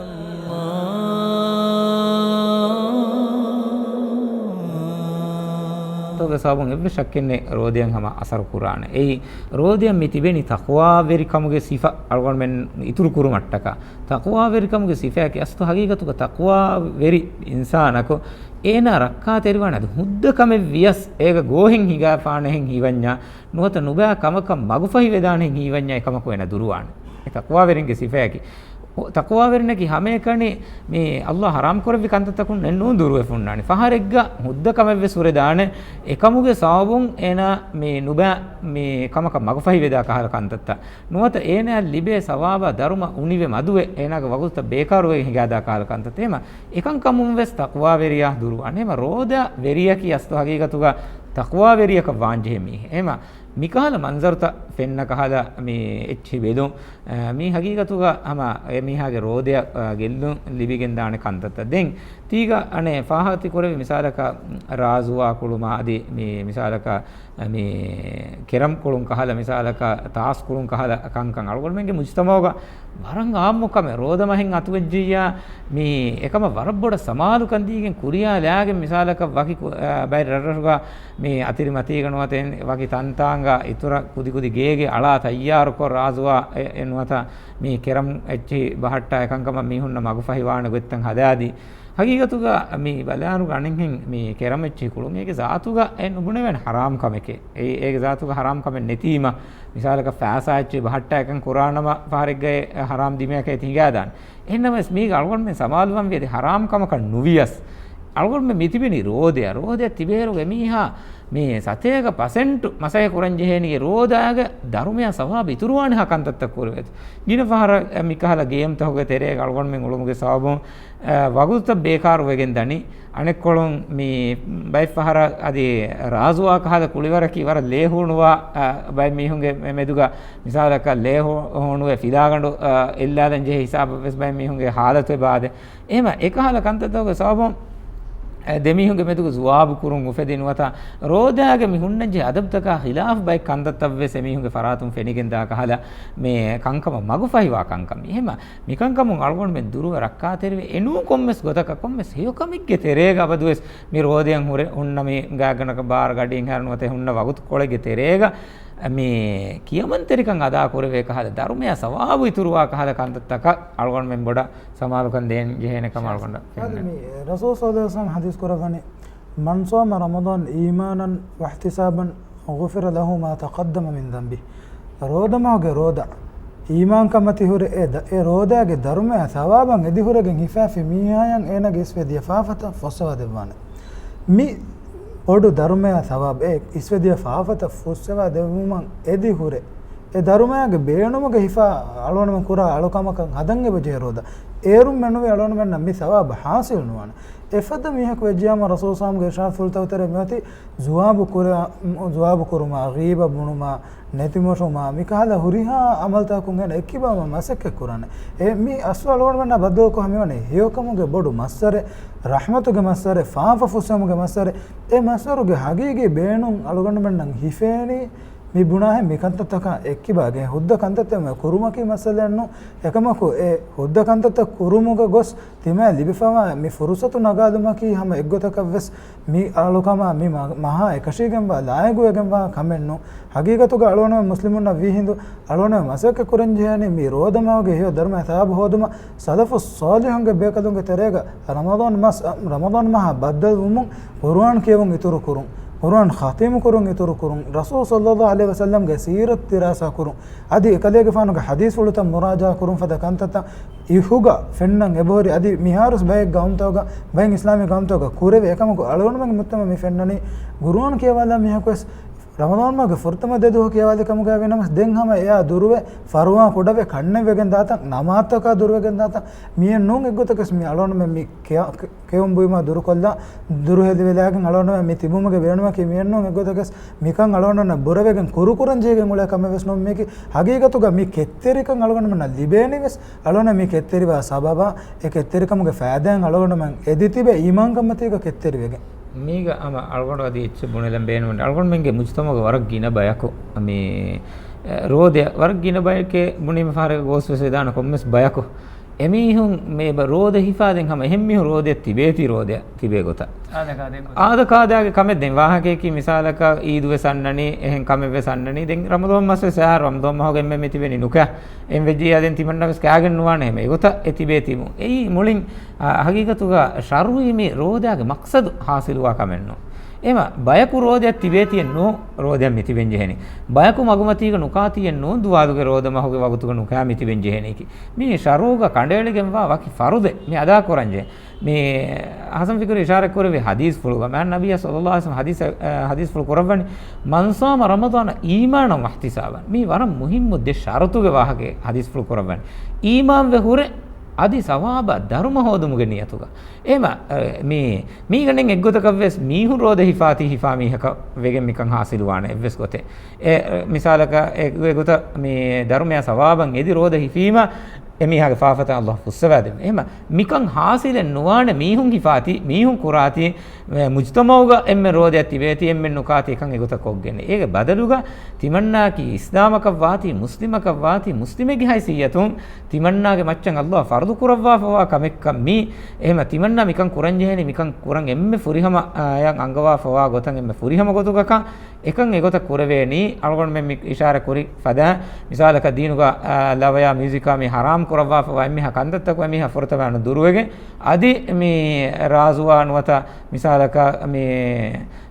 ތޯގެ ސަބަބުން އެއްވެސް ޝައްކެއް ނެތް ރޯދައަށް ހަމަ އަސަރު ކުރާނެ. އެއީ ރޯދައަށް މި ތިބެނީ ތަޤްވާވެރިކަމުގެ ސިފަ އަޅުގަނޑުމެން އިތުރު ކުރުމަށްޓަކާ. ތަޤްވާވެރިކަމުގެ ސިފައަކީ އަސްލު ހަގީގަތުގަ ތަޤްވާވެރި އިންސާނަކު އޭނާ ރައްކާތެރިވާނެ އަދި ހުއްދަ ކަމެއް ވިޔަސް އޭގަ ގޯހެއް ހިނގާފާނެހެން ހީވަންޏާ ނުވަތަ ނުބައި ކަމަކަށް މަގުފަހިވެދާނެހެން ހީވަންޏާ އެކަމަކު އޭނާ ދުރުވާނެ. އެ ތަޤްވާވެރިންގެ ސިފައަކީ. އޮ، ތަޤްވާވެރިންނަކީ ހަމައެކަނި މި ﷲ ޙަރާމް ކުރެއްވި ކަންތައްތަކުން ނެއް ނޫން ދުރުވެފަ ހުންނާނެ. ފަހަރެއްގަ ހުއްދަ ކަމެއްވެސް ހުރެދާނެ. އެކަމުގެ ސަބަބުން އޭނާ މި ނުބައި މި ކަމަކަށް މަގުފަހިވެދާ ކަހަލަ ކަންތައްތައް. ނުވަތަ އޭނާއަށް ލިބޭ ސަވާބާ ދަރުމަ އުނިވެ މަދުވެ އޭނާގެ ވަގުތުތައް ބޭކާރުވެގެން ހިނގާދާ ކަހަލަ ކަންތައް. އެހެމަ އެކަންކަމުން ވެސް ތަޤްވާވެރިޔާ ދުރުވާނެ. އެހެމަ ރޯދަ ވެރިޔަކީ އަސްލު ހަގީގަތުގަ ތަޤްވާވެރިޔަކަށް ވާންޖެހޭ މީހެއް. އެހެމަ މިކަހަލަ މަންޒަރުތައް ފެންނަ ކަހަލަ މި އެއްޗިހި ބެލުން، އަ، މީ ހަގީގަތުގަ ހަމަ އެ މީހާގެ ރޯދަޔަށް، އަ، ގެއްލުން ލިބިގެންދާނެ ކަންތައްތައް. ދެން ތީގަ އަނެއް ފާހަގަތި ކުރެވި މިސާލަކަށް ރާޒުވާ ކުޅުމާ އަދި މި މިސާލަކަށް މި ކެރަމް ކުޅުން ކަހަލަ މިސާލަކަށް ތާސް ކުޅުން ކަހަލަ ކަންކަން އަޅުގަނޑުމެންގެ މުޖްތަމަޢުގަ ވަރަށް އާއްމު ކަމެއް. ރޯދަ މަހެއް އަތުވެއްޖިއްޔާ މި އެކަމަށް ވަރަށް ބޮޑަށް ސަމާލުކަން ދީގެން ކުރިޔާ ލާގެން މިސާލަކަށް ވަކި ކު-، އަ، ބައެއް ރަށްރަށުގަ މި އަތިރި މަތީގަ ނުވަތަ އެ ވަކި ތަންތާނގަ އިތުރަށް ކުދިކުދި ގޭގެ އަޅާ ތައްޔާރުކޮށް ރާޒުވާ އެ، އެ ނުވަތަ މި ކެރަމް އެއްޗިހި ބަހައްޓާ އެކަންކަމަށް މީހުންނަށް މަގުފަހިވާނެ ގޮތްތައް ހަދާދީ. ހަގީގަތުގަ މި ބަލާނުގަ އަނެއްހެން މި ކެރަމް އެއްޗިހި ކުޅުން އޭގެ ޒާތުގަ އެ ނުބުނެވޭނެ ޙަރާމް ކަމެކޭ. އެ، އޭގެ ޒާތުގަ ޙަރާމް ކަމެއް ނެތީމަ، މިސާލަކަށް ފައިސާ އެއްޗިހި ބަހައްޓާ އެކަން ކުރާނަމަ ފަހަރެއްގައި ޙަރާމް ދިމާއަކަށް އެތި ހިނގާދާނެ. އެހެންނަމަވެސް މީގަ އަޅުގަނޑުމެން ސަމާލުވަންވީ އަދި ޙަރާމް ކަމަކަށް ނުވިޔަސް، އަޅުގަނޑުމެން މިތިބެނީ ރޯދަޔަށް. ރޯދަޔަށް ތިބޭއިރު އެމީހާ މި ސަތޭކަ ޕަސެންޓު މަސައްކަތް ކުރަންޖެހޭނީ ރޯދާގެ ދަރުމަޔާ ސަވާބު އިތުރުވާނެހާ ކަންތައްތައް ކުރެވޭތޯ. ގިނަ ފަހަރަށް މިކަހަލަ ގޭމްތަކުގެ ތެރޭގަ އަޅުގަނޑުމެން އުޅުމުގެ ސަބަބުން، އަ، ވަގުތުތައް ބޭކާރު ވެގެން ދަނީ. އަނެއްކޮޅުން މި ބައެއް ފަހަރަށް އަދި ރާޒުވާ ކަހަލަ ކުޅިވަރަކީ ވަރަށް ލޭހޫނުވާ، އަ، ބައެއް މީހުންގެ މެ-، މެދުގަ މިސާލަކަށް ލޭ ހޫ-، ހޫނުވެ ފިލާގަނޑު، އަ، އެއްލާލަން ޖެހޭ ހިސާބަށް ވެސް ބައެއް މީހުންގެ ހާލަތު އެބަ އާދޭ. އެހެމަ އެކަހަލަ ކަންތައްތަކުގެ ސަބަބުން، އެ، ދެމީހުންގެ މެދުގަ ޒުވާބު ކުރުން އުފެދި ނުވަތަ ރޯދާގެ މި ހުންނަންޖެހޭ އަދަބުތަކާ ޚިލާފު ބައެއް ކަންތައްތައް ވެސް އެމީހުންގެ ފަރާތުން ފެނިގެންދާ ކަހަލަ މި ކަންކަމަށް މަގުފަހިވާ ކަންކަން. އެހެމަ މިކަންކަމުން އަޅުގަނޑުމެން ދުރުވެ ރައްކާތެރިވެ އެނޫން ކޮންމެސް ގޮތަކަށް ކޮންމެސް ހެޔޮކަމެއްގެ ތެރޭގަ އަބަދުވެސް މި ރޯދަޔަށް ހުރެ ހުންނަ މި ގާތްގަނޑަކަށް ބާރަ ގަޑިއެއްހާއިރު ނުވަތަ ހުންނަ ވަގުތުކޮޅެއްގެ ތެރޭގަ މި ކިޔަމަންތެރިކަން އަދާ ކުރެވޭ ކަހަލަ ދަރުމަޔާ ސަވާބު އިތުރުވާ ކަހަލަ ކަންތައްތަކަށް އަޅުގަނޑުމެން ބޮޑަށް ސަމާލުކަން ދޭން ޖެހޭނެ ކަމަށް އަޅުގަނޑަށް އަދި ފެންނަނީ. މި ރަސޫލު ޞައްލަﷲ ޢަލައިހި ވަސައްލަމަ ޙަދީޘް ކުރައްވަނީ، "من صام رمضان إيمانا واحتسابا غفر له ما تقدم من ذنبه." ރޯދަމަހުގެ ރޯދަ އީމާންކަމަތި ހުރެ އެ ދަ-، އެ ރޯދާގެ ދަރުމަޔާ ސަވާބަށް އެދި ހުރެގެން ހިފާފި މީހާޔަށް އޭނާގެ އިސްވެދިޔަ ފާފަތައް ފޮއްސަވާ ދެއްވާނެ. މި ބޮޑު ދަރުމަޔާ ސަވާބު އެ އިސްވެދިޔަ ފާފަތައް ފުއްސަވާ ދެއްވުމަށް އެދި ހުރެ، އެ ދަރުމަޔާގެ ބޭނުމުގެ ހިފާ އަޅުގަނޑުމެން ކުރާ އަޅުކަމަކަށް ހަދަން އެބަޖެހޭ ރޯދަ. އޭރުން މެނުވީ އަޅުގަނޑުމެންނަށް މި ސަވާބު ޙާޞިލު ނުވާނެ. އެފަދަ މީހަކު ވެއްޖިޔާމަ ރަސޫލު ޞައްލަﷲ ޢަލައިހި ވަސައްލަމަގެ އިރުޝާދު ފުރަތަމަ ތެރޭ މިއޮތީ ޒުވާބު ކުރާ، ޒުވާބު ކުރުމާ، ޣީބަ ބުނުމާ، ނެތިމޮށުމާ، މިކަހަލަ ހުރިހާ ޢަމަލުތަކުން އޭނަ އެއްކިބާވަމަށް މަސައްކަތް ކުރާނެ. އެ މި އަސްލު އަޅުގަނޑުމެންނާ ބައްދަލުކޮށް މިވަނީ ހެޔޮކަމުގެ ބޮޑު މައްސަރެއް، ރަޙްމަތުގެ މައްސަރެއް، ފާފަ ފުއްސެވުމުގެ މައްސަރެއް. އެ މައްސަރުގެ ހަގީގީ ބޭނުން އަޅުގަނޑުމެންނަށް ހިފޭނީ މި ބުނާހެން މި ކަންތައްތަކާ އެއްކިބާގެ ހުއްދަ ކަންތައްތައް ކުރުމަކީ މައްސަލައެއް ނޫން. އެކަމަކު އެ ހުއްދަ ކަންތައްތައް ކުރުމުގަ ގޮސް ތިމާ ލިބިފަވާ މި ފުރުސަތު ނަގާލުމަކީ ހަމަ އެއްގޮތަކަށްވެސް މި އަޅުކަމާ މި މަ-، މަހާ އެކަށީގެންވާ ލާއިގުވެގެންވާ ކަމެއް ނޫން. ހަގީގަތުގަ އަޅުގަނޑުމެން މުސްލިމުންނަށް ވީހިނދު އަޅުގަނޑުމެން މަސައްކަތް ކުރަންޖެހޭނީ މި ރޯދަމަހުގެ ހެޔޮ ދަރުމައި ސަވާބު ހޯދުމަށް. ސަލަފު ޞާލިޙުންގެ ބޭކަލުންގެ ތެރޭގަ ރަމަޟާން މަސް، ރަމަޟާން މަހާ ބައްދަލުވުމުން ޤުރުއާން ކިޔެވުން އިތުރު ކުރުން، ޤުރުއާން ޚަތީމު ކުރުން އިތުރު ކުރުން، ރަސޫލު ޞައްލައްލާހު ޢަލައިހި ވަސައްލަމްގެ ސީރަތު ދިރާސާ ކުރުން، އަދި އެކަލޭގެފާނުގެ ޙަދީޘްފުޅުތައް މުރާޖަޢާ ކުރުން ފަދަ ކަންތައްތައް އިހުގަ ފެންނަން އެބަހުރި. އަދި މިހާރުސް ބައެއް ގައުމުތަކުގަ، ބައެއް އިސްލާމީ ގައުމުތަކުގަ ކުރެވޭ. އެކަމަކު އަޅުގަނޑުމެންގެ މުޖްތަމަޢު މި ފެންނަނީ ޤުރުއާން ކިޔަވާލާ މީހަކުވެސް ރަމަޟާން މަހުގެ ފުރަތަމަ ދެ ދުވަހު ކިޔަވާލި ކަމުގައި ވީނަމަވެސް، ދެން ހަމަ އެއާ ދުރުވެ، ފަރުވާ ކުޑަވެ، ކަންނެތްވެގެން ދާތަން، ނަމާދުތަކާ ދުރުވެގެން ދާތަން، މިއެއް ނޫން އެއްގޮތަކަސް މި އަޅުގަނޑުމެން މި ކެ-، ކެ-، ކެއުން ބުއިމާ ދުރުކޮށްލާ، ދުރުހެލިވެލާގެން އަޅުގަނޑުމެން މި ތިބުމުގެ ބޭނުމަކީ މިއެއް ނޫން އެއްގޮތަކަސް މިކަން އަޅުގަނޑުމެންނަށް ބުރަވެގެން ކުރުކުރަން ޖެހިގެން އުޅޭ ކަމެއް ވެސް ނޫން. މީކީ ހަގީގަތުގަ މި ކެތްތެރިކަން އަޅުގަނޑުމެންނަށް ލިބޭނީ ވެސް އަޅުގަނޑު މި ކެތްތެރިވާ ސަބަބާ، އެ ކެތްތެރިކަމުގެ ފައިދާއިން އަޅުގަނޑުމެން އެދި ތިބެ އީމާންކަންމަތީގަ ކެތްތެރިވެގެން. މީގަ ހަމަ އަޅުގަނޑު އަދި އެއްޗެއް ބުނެލަން ބޭނުމެއް. އަޅުގަނޑުމެންގެ މުޖްތަމަޢުގަ ވަރަށް ގިނަ ބަޔަކު މި، އެ، ރޯދަ ވަރަށް ގިނަ ބަޔެކޭ ބުނީމަ ފަހަރެއް ގޯސް ވެސް ވެދާނެ ކޮންމެސް ބަޔަކު. އެމީހުން މި ބަ-، ރޯދަ ހިފާދޭން ހަމަ އެހެން މީހުން ރޯދައަށް ތިބޭތީ ރޯދައަށް ތިބޭ ގޮތަށް. އާދަ ކާދައިގެ ކަމެއް ދެން ވާހަކަޔަކީ މިސާލަކަށް އީދު ވެސް އަންނަނީ، އެހެން ކަމެއް ވެސް އަންނަނީ. ދެން ރަމަޟާން މަސް ވެސް އައި ރަމަޟާން މަހުގަ އެންމެން މި ތިބެނީ ނުކާ. އެން ވެއްޖިއްޔާ ދެން ތިމަންނަ ވެސް ކާގެން ނުވާނެ ހަމަ އެގޮތަށް އެ ތިބޭ ތިބުން. އެއީ މުޅިން، އާ، ހަގީގަތުގަ ޝަރުޢީ މި ރޯދައިގެ މަޤްޞަދު ހާސިލުވާ ކަމެއް ނޫން. އެމަ ބަޔަކު ރޯދައަށް ތިބޭތީއެއް ނޫން ރޯދައަށް މި ތިބެން ޖެހެނީ. ބަޔަކު މަގުމަތީގަ ނުކާތީއެއް ނޫން ދުވާލުގެ ރޯދަ މަހުގެ ވަގުތުގަ ނުކާ މި ތިބެން ޖެހެނީކީ. މި ޝަރުޢުގަ ކަނޑައެޅިގެންވާ ވަކި ފަރުޟެއް މި އަދާކުރަންޖެހޭ. މި ޙަސަން ފިކުރީ އިޝާރަތް ކުރެއްވި ޙަދީޘްފުޅުގަ މާތް ނަބިއްޔާ ޞައްލައްލާހު ޢަލައިހި ވަސައްލަމް ޙަދީޘް، އަ، ޙަދީޘްފުޅު ކުރައްވަނީ، "من صام رمضان إيمانا واحتسابا." މީ ވަރަށް މުހިއްމު ދެ ޝަރުޠުގެ ވާހަކައެއް ޙަދީޘްފުޅު ކުރައްވަނީ. އީމާންވެ ހުރެ އަދި ސަވާބަށް ދަރުމަ ހޯދުމުގެ ނިޔަތުގަ. އެމަ، އަ، މީ، މީގަނޑެން އެއްގޮތަކަށްވެސް މީހުން ރޯދަ ހިފާތީ ހިފާ މީހަކަށް ވެގެން މިކަން ޙާޞިލުވާނެ އެއްވެސް ގޮތެއް. އެ، އަ، މިސާލަކަށް އެ، އެގޮތަށް މި ދަރުމަޔާ ސަވާބަށް އެދި ރޯދަ ހިފީމަ އެމީހާގެ ފާފަތައް ﷲ ފުއްސަވާދެއްވޭ. އެހެމަ މިކަން ޙާޞިލެއް ނުވާނެ މީހުން ހިފާތީ، މީހުން ކުރާތީ، މުޖްތަމަޢުގަ އެންމެން ރޯދައަށް ތިބޭތީ، އެންމެން ނުކާތީ ކަން އެގޮތަށް ކޮށްގެން. އޭގެ ބަދަލުގަ ތިމަންނާއަކީ އިސްލާމަކަށް ވާތީ، މުސްލިމަކަށް ވާތީ، މުސްލިމެއްގެ ހައިސިއްޔަތުން ތިމަންނާގެ މައްޗަށް ﷲ ފަރުޟު ކުރައްވާފަވާ ކަމެއްކަން މީ. އެހެމަ ތިމަންނާ މިކަން ކުރަންޖެހޭނީ، މިކަން ކުރަން އެންމެ ފުރިހަމަ، އާ، އަންގަވާފަވާ ގޮތަށް އެންމެ ފުރިހަމަ ގޮތުގަކަށް އެކަން އެގޮތަށް ކުރެވޭނީ. އަޅުގަނޑުމެން މި އިޝާރަތް ކުރި ފަދަ މިސާލަކަށް ދީނުގަ، އާ، ލަވަޔާ މިއުޒިކާ މި ޙަރާމް ކުރައްވާފަވާ އެމީހާ ކަންތައްތަކުން އެމީހާ ފުރަތަމަ ދުރުވެގެން، އަދި މި ރާޒުވާ ނުވަތަ މިސާލަކަށް މި،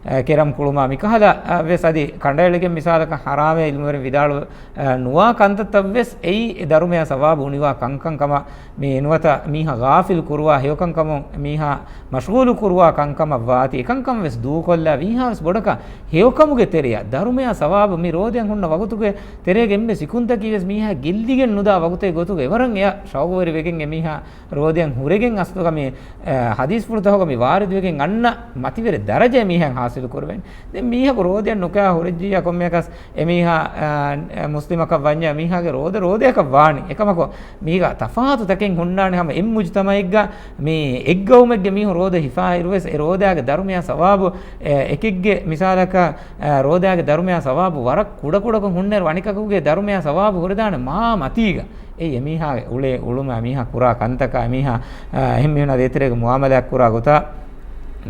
އާ، ކެރަމް ކުޅުމާ މިކަހަލަ، އާ، ވެސް އަދި ކަނޑައެޅިގެން މިސާލަކަށް ޙަރާމޭ އިލްމުވެރިން ވިދާޅު، އާ، ނުވާ ކަންތައްތައް ވެސް އެއީ އެ ދަރުމަޔާ ސަވާބު އުނިވާ ކަންކަން ކަމަށް މި ނުވަތަ މީހާ ޣާފިލު ކުރުވާ ހެޔޮކަންކަމުން މީހާ މަޝްޣޫލު ކުރުވާ ކަންކަމަށް ވާތީ، އެކަންކަން ވެސް ދޫކޮށްލާ ވީހާވެސް ބޮޑަކަށް ހެޔޮކަމުގެ ތެރެޔަށް ދަރުމަޔާ ސަވާބު މި ރޯދައަށް ހުންނަ ވަގުތުގެ ތެރޭގެ އެންމެ ސިކުންތަކީ ވެސް މީހާ ގެއްލިގެން ނުދާ ވަގުތެއް ގޮތުގަ އެވަރަށް އެޔަށް ޝައުގުވެރި ވެގެން އެމީހާ ރޯދައަށް ހުރެގެން އަސްލުގަ މި، އަ، ޙަދީޘްފުޅުތަކުގަ މި ވާރިދުވެގެން އަންނަ މަތިވެރި ދަރަޖައެއް މީހާއަށް ޙާޞިލު ކުރެވޭނެ. ދެން މީހަކު ރޯދައަށް ނުކާ ހުރެއްޖިއްޔާ ކޮންމެއަކަސް އެމީހާ، އާ، މުސްލިމަކަށް ވަންޏާ މީހާގެ ރޯދަ ރޯދައަކަށް ވާނީ. އެކަމަކު މީގަ ތަފާތު ތަކެއް ހުންނާނެ. ހަމަ އެއް މުޖްތަމައެއްގަ މި އެއްގައުމެއްގެ މީހުން ރޯދަ ހިފާއިރުވެސް އެ ރޯދާގެ ދަރުމަޔާ ސަވާބު، އެ، އެކެއްގެ މިސާލަކަށް، އާ، ރޯދާގެ ދަރުމަޔާ ސަވާބު ވަރަށް ކުޑަކުޑަކޮށް ހުންނައިރު އަނެކަކުގެ ދަރުމަޔާ ސަވާބު ހުރެދާނެ މާ މަތީގަ. އެއީ އެމީހާގެ އުޅޭ އުޅުމާ، އެމީހާ ކުރާ ކަންތަކާ، އެމީހާ، އާ، އެހެން މީހުންނާ ދޭތެރޭގަ މުއާމަލާތް ކުރާ ގޮތާ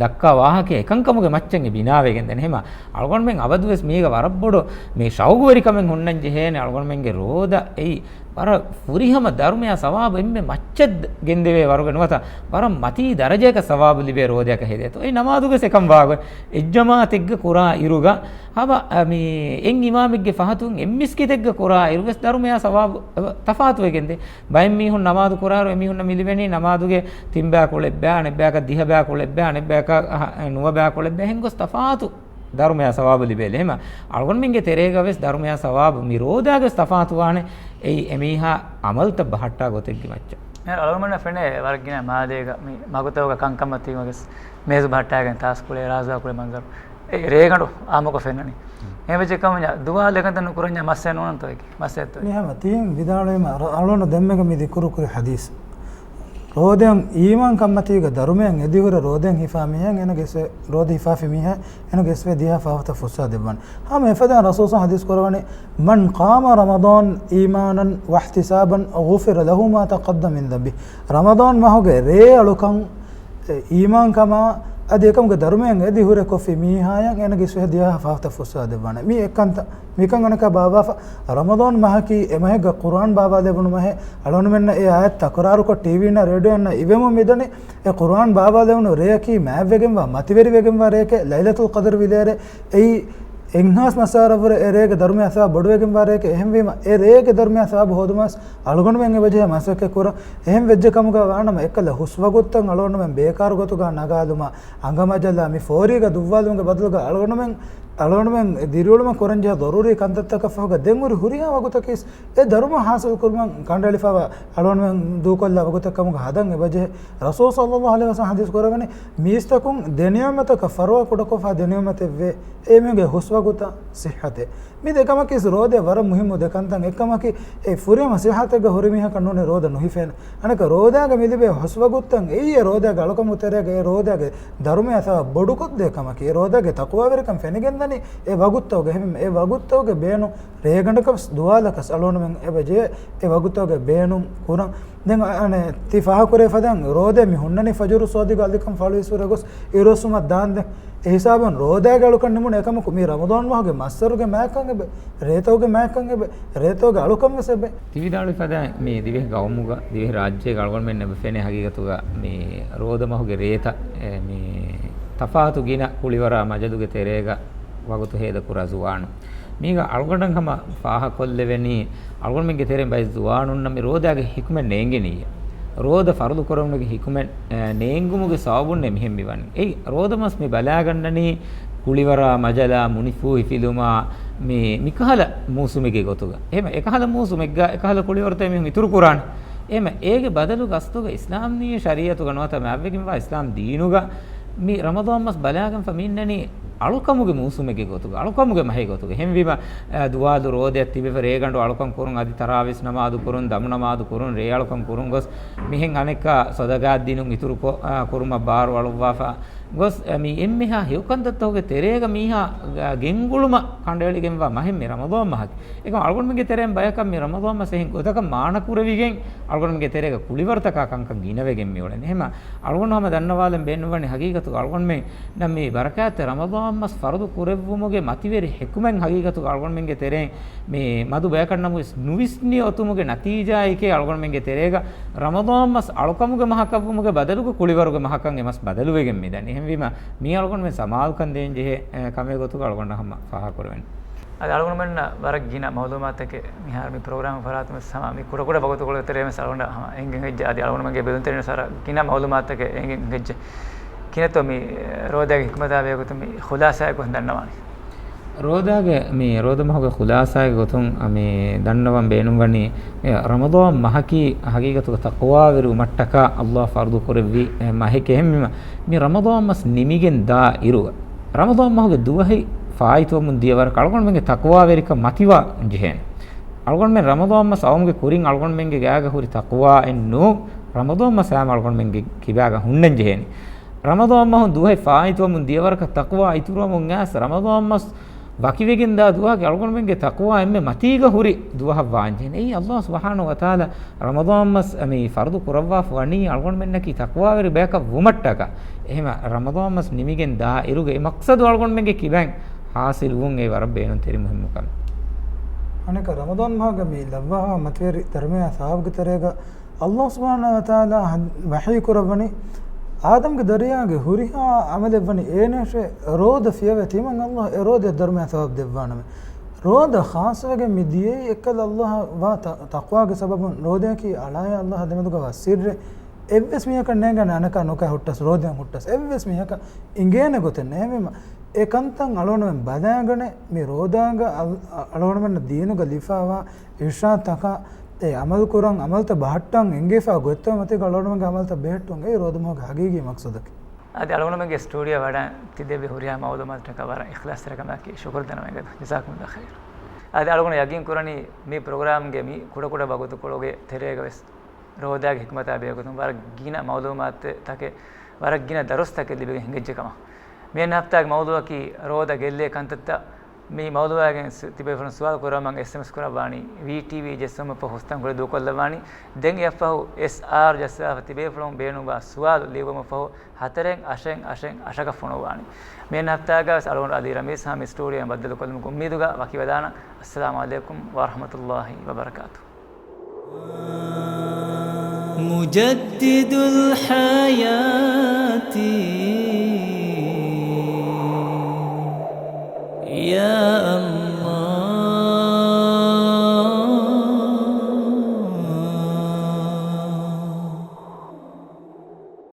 ދައްކާ ވާހަކަ އެކަންކަމުގެ މައްޗަށް އެ ބިނާވެގެން ދެން. އެހެމަ އަޅުގަނޑުމެން އަބަދުވެސް މީގަ ވަރަށް ބޮޑު މި ޝައުގުވެރިކަމެއް ހުންނަން ޖެހޭނެ. އަޅުގަނޑުމެންގެ ރޯދަ އެއީ ވަރަށް ފުރިހަމަ ދަރުމަޔާ ސަވާބު އެންމެ މައްޗަށް ގެންދެވޭ ވަރުގެ ނުވަތަ ވަރަށް މަތީ ދަރަޖައަކަށް ސަވާބު ލިބޭ ރޯދައަކަށް ހެދޭތޯ. އެ ނަމާދުގެ ސެކަން ވާގޮތް އެއްޖަމާއަތެއްގަ ކުރާ އިރުގަ ހަމަ، އަ، މި އެއް އިމާމެއްގެ ފަހަތުން އެއް މިސްކިތެއްގަ ކުރާ އިރުވެސް ދަރުމަޔާ ސަވާބު، އަ، ތަފާތުވެގެންދޭ. ބައެއް މީހުން ނަމާދު ކުރާއިރު އެމީހުންނަށް މި ލިބެނީ ނަމާދުގެ ތިން ބަޔާ ކުޅެއްބަޔާ، އަނެއްބަޔަކަށް ދިހަ ބަޔާ ކުޅެއްބަޔާ، އަނެއްބަޔަކަށް އަހަ، ނުވަ ބަޔާ ކުޅެއްބަޔާ، އެހެން ގޮސް ތަފާތު ދަރުމަޔާ ސަވާބު ލިބޭލެ. އެހެމަ އަޅުގަނޑުމެންގެ ތެރޭގަ ވެސް ދަރުމަޔާ ސަވާބު މި ރޯދާގެ ވެސް ތަފާތުވާނެ. އެއީ އެމީހާ އަމަލްތައް ބަހައްޓާ ގޮތެއްގެ މައްޗަށް. އަޅުގަނޑަށް ފެނޭ ވަރަށް ގިނަ މާލޭގަ މި މަގުތަކުގަ ކަންކަން މަތީގަ ވެސް މޭޒު ބަހައްޓާގެން ތާސް ކުޅޭ، ރާޒުވާ ކުޅޭ މަންޒަރު އެ ރޭގަނޑު އާއްމުކޮށް ފެންނަނީ. އެހެން ވެއްޖެ ކަމަށް ދުވާލު އެކަންތައް ނުކުރަންޏާ މައްސަލައެއް ނޫންތޯ އެކީ؟ މައްސަލައެއްތޯ އެކީ؟ މި ހަމަ ތިހެން ވިދާޅުވީމަ އަޅު-، އަޅުގަނޑު ދެންމެގަ މި ޛިކުރު ކުރި ޙަދީޘް. ރޯދައަށް އީމާންކަންމަތީގަ ދަރުމައަށް އެދިހުރެ ރޯދައަށް ހިފާ މީހާ އޭނަގެ އިސްވެ، ރޯދަ ހިފާފި މީހާ އޭނަގެ އިސްވެ ދިހަ ފާފަތައް ފުއްސާ ދެއްވާނެ. ހަމަ އެފަދައިން ރަސޫލު ސަ ޙަދީޘް ކުރަވަނީ، من قام رمضان إيمانا واحتسابا غفر له ما تقدم من ذنبه. ރަމަޟާން މަހުގެ ރޭ އަޅުކަން، އެ، އީމާންކަމާ އަދި އެކަމުގެ ދަރުމައަށް އެދިހުރެ ކޮށްފި މީހާޔަށް އޭނަގެ އިސްވެ ދިހަ ފާފަތައް ފުއްސާ ދެއްވާނެ. މީ އެއްކަންތައް. މިކަން އަނެކާ ބާއްވާފަ، ރަމަޟާން މަހަކީ އެ މަހެއްގަ ޤުރުއާން ބާއްވާލެވުނު މަހެއް. އަޅުގަނޑުމެންނަށް އެ އާޔަތް ތަކުރާރުކޮށް ޓީވީންނާ ރޭޑިއޯއިންނާ އިވެމުން މިދަނީ، އެ ޤުރުއާން ބާއްވާލެވުނު ރެޔަކީ މާތްވެގެންވާ، މަތިވެރިވެގެންވާ ރެޔެކޭ، ލައިލަތުލް ޤަދްރު ވިލޭރޭ. އެއީ އެއްހާސް މައްސާރަ ވުރެ އެ ރޭގެ ދަރުމައަށް ސަވާބު ބޮޑުވެގެންވާ ރެޔެކޭ. އެހެންވީމަ، އެ ރޭގެ ދަރުމައަށް ސަވާބު ހޯދުމަށް އަޅުގަނޑުމެން އެބަޖެހޭ މަސައްކަތް ކުރަން. އެހެން ވެއްޖެ ކަމުގަ ވާނަމަ، އެއްކަލަ ހުސްވަގުތުތައް އަޅުގަނޑުމެން ބޭކާރު ގޮތުގަ ނަގާލުމާ، އަނގަމަޖަލާ މި ފޯރީގަ ދުއްވާލުމުގެ ބަދަލުގަ އަޅުގަނޑުމެން، އަޅުގަނޑުމެން ދިރިއުޅުމަށް ކުރަންޖެހޭ ޟަރޫރީ ކަންތައްތަކަށް ފަހުގަ ދެން ހުރި ހުރިހާ ވަގުތަކީސް އެ ދަރުމަ ހާސިލް ކުރުމަށް ކަނޑައެޅިފައިވާ އަޅުގަނޑުމެން ދޫކޮށްލާ ވަގުތެއް ކަމުގަ ހަދަން އެބަޖެހޭ. ރަސޫލު ޞައްލައްލާހު ޢަލައިހި ވަސައްލަމަ ޙަދީޘް ކުރައްވަނީ، މީސްތަކުން ދެ ނިޢުމަތަކަށް ފަރުވާ ކުޑަކޮށްފަ ދެ ނިޢުމަތެއް ވޭ. އެ މީހުންގެ ހުސްވަގުތާ ޞިއްޙަތޭ. މި ދެ ކަމަކީ ރޯދަ ވަރަށް މުހިއްމު ދެ ކަންތައް. އެއްކަމަކީ، އެ ފުރިހަމަ ޞިއްޙަތެއްގަ ހުރި މީހަކަށް ނޫނޭ ރޯދަ ނުހިފޭނެ. އަނެކަ ރޯދައިގަ މި ލިބޭ ހުސްވަގުތުތައް އެއީ އެ ރޯދައިގެ އަޅުކަމުގެ ތެރޭގަ އެ ރޯދައިގެ ދަރުމައަށް ސަވާބު ބޮޑުކޮށްދޭ ކަމަކީ. އެ ރޯދައިގެ ތަޤްވާވެރިކަން ފެނިގެންދަނީ އެ ވަގުތުތަކުގަ. އެހެން އެ ވަގުތުތަކުގެ ބޭނުން ރޭގަނޑަކަސް ދުވާލަކަސް އަޅުގަނޑުމެން އެބަޖެހޭ އެ ވަގުތުތަކުގެ ބޭނުން ކުރަން. ދެން އަ-، އަނެއް ތި ފާހަގަކުރެވި ފަދައިން ރޯދަ މި ހުންނަނީ ފަޖުރު ޞާދިޤު އަލިކަން ފަޅުވި އިސްވުރެ ގޮސް އިރުއޮއްސުމަށް ދާންދެން. އެ ހިސާބުން ރޯދައިގެ އަޅުކަން ނިމުނު އެކަމަކު މި ރަމަޟާން މަހުގެ މައްސަރުގެ މާތްކަން އެބަ، ރޭތަކުގެ މާތްކަން އެބަ، ރޭތަކުގެ އަޅުކަން ވެސް އެބަ. ތި ވިދާޅުވި ފަދައިން މި ދިވެހި ގައުމުގަ، ދިވެހި ރާއްޖޭގަ އަޅުގަނޑުމެން އެބަ ފެނޭ ހަގީގަތުގަ މި ރޯދަ މަހުގެ ރޭތައް، އެ، މި ތަފާތު ގިނަ ކުޅިވަރާ މަޖަލުގެ ތެރޭގަ ވަގުތު ހޭދަކުރާ ޒުވާނުން. މީގަ އަޅުގަނޑަށް ހަމަ ފާހަކޮށްލެވެނީ، އަޅުގަނޑުމެންގެ ތެރެއިން ބައެއް ޒުވާނުންނަށް މި ރޯދައިގެ ޙިކުމަތް ނޭނގެނީއޭ. ރޯދަ ފަރުޟު ކުރެވުމުގެ ޙިކުމަތް، އެ، ނޭނގުމުގެ ސަބަބުންނޭ މިހެން މިވަނީ. އެއީ، ރޯދަ މަސް މި ބަލާގަންނަނީ ކުޅިވަރާ މަޖަލާ މުނިފޫހިފިލުމާ މި، މިކަހަލަ މޫސުމެއްގެ ގޮތުގަ. އެހެން އެކަހަލަ މޫސުމެއްގަ އެކަހަލަ ކުޅިވަރުތައް މީހުން އިތުރު ކުރާނެ. އެހެން އޭގެ ބަދަލު ގަސްތުގަ އިސްލާމީ ޝަރީޢަތުގަ ނުވަތަ މާތްވެގެންވާ އިސްލާމް ދީނުގަ މި ރަމަޟާން މަސް ބަލާގެންފަ މިއިންނަނީ އަޅުކަމުގެ މޫސުމެއްގެ ގޮތުގަ، އަޅުކަމުގެ މަހެއް ގޮތުގަ. އެހެންވީމަ، އަ، ދުވާލު ރޯދައަށް ތިބެފަ ރޭގަނޑު އަޅުކަން ކުރުން، އަދި ތަރާވީސް ނަމާދު ކުރުން، ދަމު ނަމާދު ކުރުން، ރޭ އަޅުކަން ކުރުން ގޮސް، މިހެން އަނެއްކާ ޞަދަޤާތް ދިނުން އިތުރު ކޮ-، އަ، ކުރުމަށް ބާރު އަޅުއްވާފަ ގޮސް، އަ، މި އެންމެހާ ހެޔޮ ކަންތައްތަކުގެ ތެރޭގަ މީހާ، އަ، ގެންގުޅުމަށް ކަނޑައެޅިގެންވާ މަހެއް މި ރަމަޟާން މަހަކީ. އެކަމް އަޅުގަނޑުމެންގެ ތެރެއިން ބަޔަކަށް މި ރަމަޟާން މަސް އެހެން ގޮތަކަށް މާނަ ކުރެވިގެން، އަޅުގަނޑުމެންގެ ތެރޭގަ ކުޅިވަރުތަކާ ކަންކަން ގިނަވެގެން މިއުޅެނީ. އެހެމަ އަޅުގަނޑު ހަމަ ދަންނަވާލަން ބޭނުންވަނީ ހަގީގަތުގަ އަޅުގަނޑުމެންނަށް މި ބަރަކާތްތެރި ރަމަޟާން މަސް ފަރުޟު ކުރެއްވުމުގެ މަތިވެރި ޙިކުމަތް ހަގީގަތުގަ އަޅުގަނޑުމެންގެ ތެރެއިން މި މަދު ބަޔަކަށް ނަމަވެސް ނުވިސްނި އޮތުމުގެ ނަތީޖާއެކޭ އަޅުގަނޑުމެންގެ ތެރޭގަ ރަމަޟާން މަސް އަޅުކަމުގެ މަހަކަށްވުމުގެ ބަދަލުގަ ކުޅިވަރުގެ މަހަކަށް އެ މަސް ބަދަލުވެގެން މިދަނީ. އެހެންވީމަ މީ އަޅުގަނޑުމެން ސަމާލުކަން ދޭންޖެހޭ، އެ، ކަމެއް ގޮތުގަ އަޅުގަނޑަށް ހަމަ ފާހަގަކުރެވެން. އަދި އަޅުގަނޑުމެންނަށް ވަރަށް ގިނަ މައުލޫމާތުތަކެއް މިހާރު މި ޕްރޮގްރާމް ފަރާތުން ވެސް ހަމަ މި ކުޑަކުޑަ ވަގުތުކޮޅުގެ ތެރޭ ވެސް އަޅުގަނޑަށް ހަމަ އެނގެން ހެއްޖެ. އަދި އަޅުގަނޑުމެންގެ ބެލުންތެރިން ވެސް ވަރަށް ގިނަ މައުލޫމާތުތަކެއް އެނގެން ހެއްޖެ. ކިހިނެއްތޯ މި ރޯދައިގެ ޙިކުމަތާ ބެހޭގޮތުން މި ޚުލާޞާއެއް ގޮތުން ދަންނަވާނީ؟ ރޯދާގެ މި ރޯދަ މަހުގެ ޚުލާޞާގެ ގޮތުން މި ދަންނަވަން ބޭނުންވަނީ، އެ، ރަމަޟާން މަހަކީ ހަގީގަތުގަ ތަޤްވާވެރިވުމަށްޓަކާ ﷲ ފަރުޟު ކުރެއްވި، އެ، މަހެކޭ. އެހެންވީމަ މި ރަމަޟާން މަސް ނިމިގެން ދާ އިރުގަ ރަމަޟާން މަހުގެ ދުވަހެއް ފާއިތުވަމުން ދިޔަ ވަރަކަށް އަޅުގަނޑުމެންގެ ތަޤްވާވެރިކަން މަތިވާން ޖެހޭނެ. އަޅުގަނޑުމެން ރަމަޟާން މަސް އައުމުގެ ކުރިން އަޅުގަނޑުމެންގެ ގާގަ ހުރި ތަޤްވާއެއް ނޫން، ރަމަޟާން މަސް ހަމަ އަޅުގަނޑުމެންގެ ކިބާގަ ހުންނަން ޖެހޭނެ. ރަމަޟާން މަހުން ދުވަހެއް ފާއިތުވަމުން ދިޔަ ވަރަކަށް ތަޤްވާ އިތުރުވަމުން އައިސް ރަމަޟާން މަސް ވަކިވެގެންދާ ދުވަހަކީ އަޅުގަނޑުމެންގެ ތަޤްވާ އެންމެ މަތީގަ ހުރި ދުވަހަށް ވާންޖެހޭނެ. އެއީ ﷲ ސުބްޙާނަހޫ ވަތަޢާލާ ރަމަޟާން މަސް މި ފަރުޟު ކުރައްވާފަ ވަނީ އަޅުގަނޑުމެންނަކީ ތަޤްވާވެރި ބަޔަކަށް ވުމަށްޓަކާ. އެހެމަ ރަމަޟާން މަސް ނިމިގެން ދާ އިރުގެ އެ މަޤްޞަދު އަޅުގަނޑުމެންގެ ކިބައިން ޙާޞިލުވުން އެއީ ވަރަށް ބޭނުންތެރި މުހިއްމު ކަމެއް. އަނެކަ ރަމަޟާން މަހުގަ މި ލައްވާފަ މަތިވެރި ދަރުމަޔާ ސަވާބުގެ ތެރޭގަ ﷲ ސުބްޙާނަހޫ ވަތަޢާލާ ވަޙީ ކުރައްވަނީ، އާދަމްގެ ދަރިޔާގެ ހުރިހާ ޢަމަލެއް ވަނީ އޭނައަށޭ ރޯދަ ފިޔަވައި ތިމަން ﷲ އެ ރޯދައަށް ދަރުމަޔާ ސަވާބު ދެއްވާނަމޭ. ރޯދަ ޚާއްޞަވެގެން މި ދިޔައީ އެއްކަލަ ﷲ ވާ ތަ-، ތަޤްވާގެ ސަބަބުން. ރޯދައަކީ އަޅާއާ ﷲ ދެމެދުގަ ވާ ސިއްރެއް. އެއްވެސް މީހަކަށް ނޭނގޭނެ އަނެކާ ނުކައި ހުއްޓަސް ރޯދައިން ހުއްޓަސް. އެއްވެސް މީހަކަށް އިނގޭނެ ގޮތެއް ނެތް. އެހެންވީމަ އެ ކަންތައް އަޅުގަނޑުމެން ބަލާގަނެ، މި ރޯދާގަ އަ-، އަ-، އަޅުގަނޑުމެންނަށް ދީނުގަ ލިބިފައިވާ އިރުޝާދުތަކަށް އެ ޢަމަލު ކުރަން، ޢަމަލުތައް ބަހައްޓަން އެނގިފައި ގޮތްތައް މަތީގަ އަޅުގަނޑުމެންގެ ޢަމަލުތައް ބެހެއްޓުން އެއީ ރޯދަމަހުގެ ހަގީގީ މަޤްޞަދަކީ. އަދި އަޅުގަނޑުމެންގެ ސްޓޫޑިއޯ ވަޑައި ތި ދެއްވި ހުރިހާ މަޢުލޫމާތުތަކަށް ވަރަށް އިޚްލާޞްތެރިކަމާއެކީ ޝުކުރު ދަންނަވަން. ޖަޒާކުމުﷲ ޚައިރަން. އަދި އަޅުގަނޑު ޔަޤީން ކުރަނީ މި ޕްރޮގްރާމްގެ މި ކުޑަކުޑަ ވަގުތުކޮޅުގެ ތެރޭގަ ވެސް ރޯދާގެ ހިކުމަތާ ބެހޭގޮތުން ވަރަށް ގިނަ މައުލޫމާތުތަކެއް، ވަރަށް ގިނަ ދަރުސްތަކެއް ލިބިގެން ހިނގައްޖެ ކަމަށް. މިއަންނަ ހަފްތާގެ މައުލޫއަކީ ރޯދަ ގެއްލޭ ކަންތައްތައް. މި މައުލޫއާގެން ސު-، ތިބޭފުޅުން ސުވާލު ކުރުމަށް އެސްއެމްއެސް ކުރައްވާނީ، ވީޓީވީ ޖެއްސުމަށް ފަހު ހުސްތަންކޮޅެއް ދޫކޮށްލައްވާނީ. ދެން އެއަށްފަހު އެސްއާރް ޖައްސާފަ ތިބޭފުޅުން ބޭނުންވާ ސުވާލު ލިޔުއްވުމަށް ފަހު ހަތަރެއް އަށެއް އަށެއް އަށަކަށް ފޮނުއްވާނީ. މިއަންނަ ހަފްތާގަ ވެސް އަޅުގަނޑު އަލީ ރަމީސް ހާމި ސްޓޫޑިއޯއިން ބައްދަލުކޮށްލުމުގެ އުއްމީދުގަ ވަކިވެދާނަން. އައްސަލާމު ޢަލައިކުމް ވަރަޙްމަތުﷲި ވަބަރަކާތުހު. مجدد الحياة يا الله.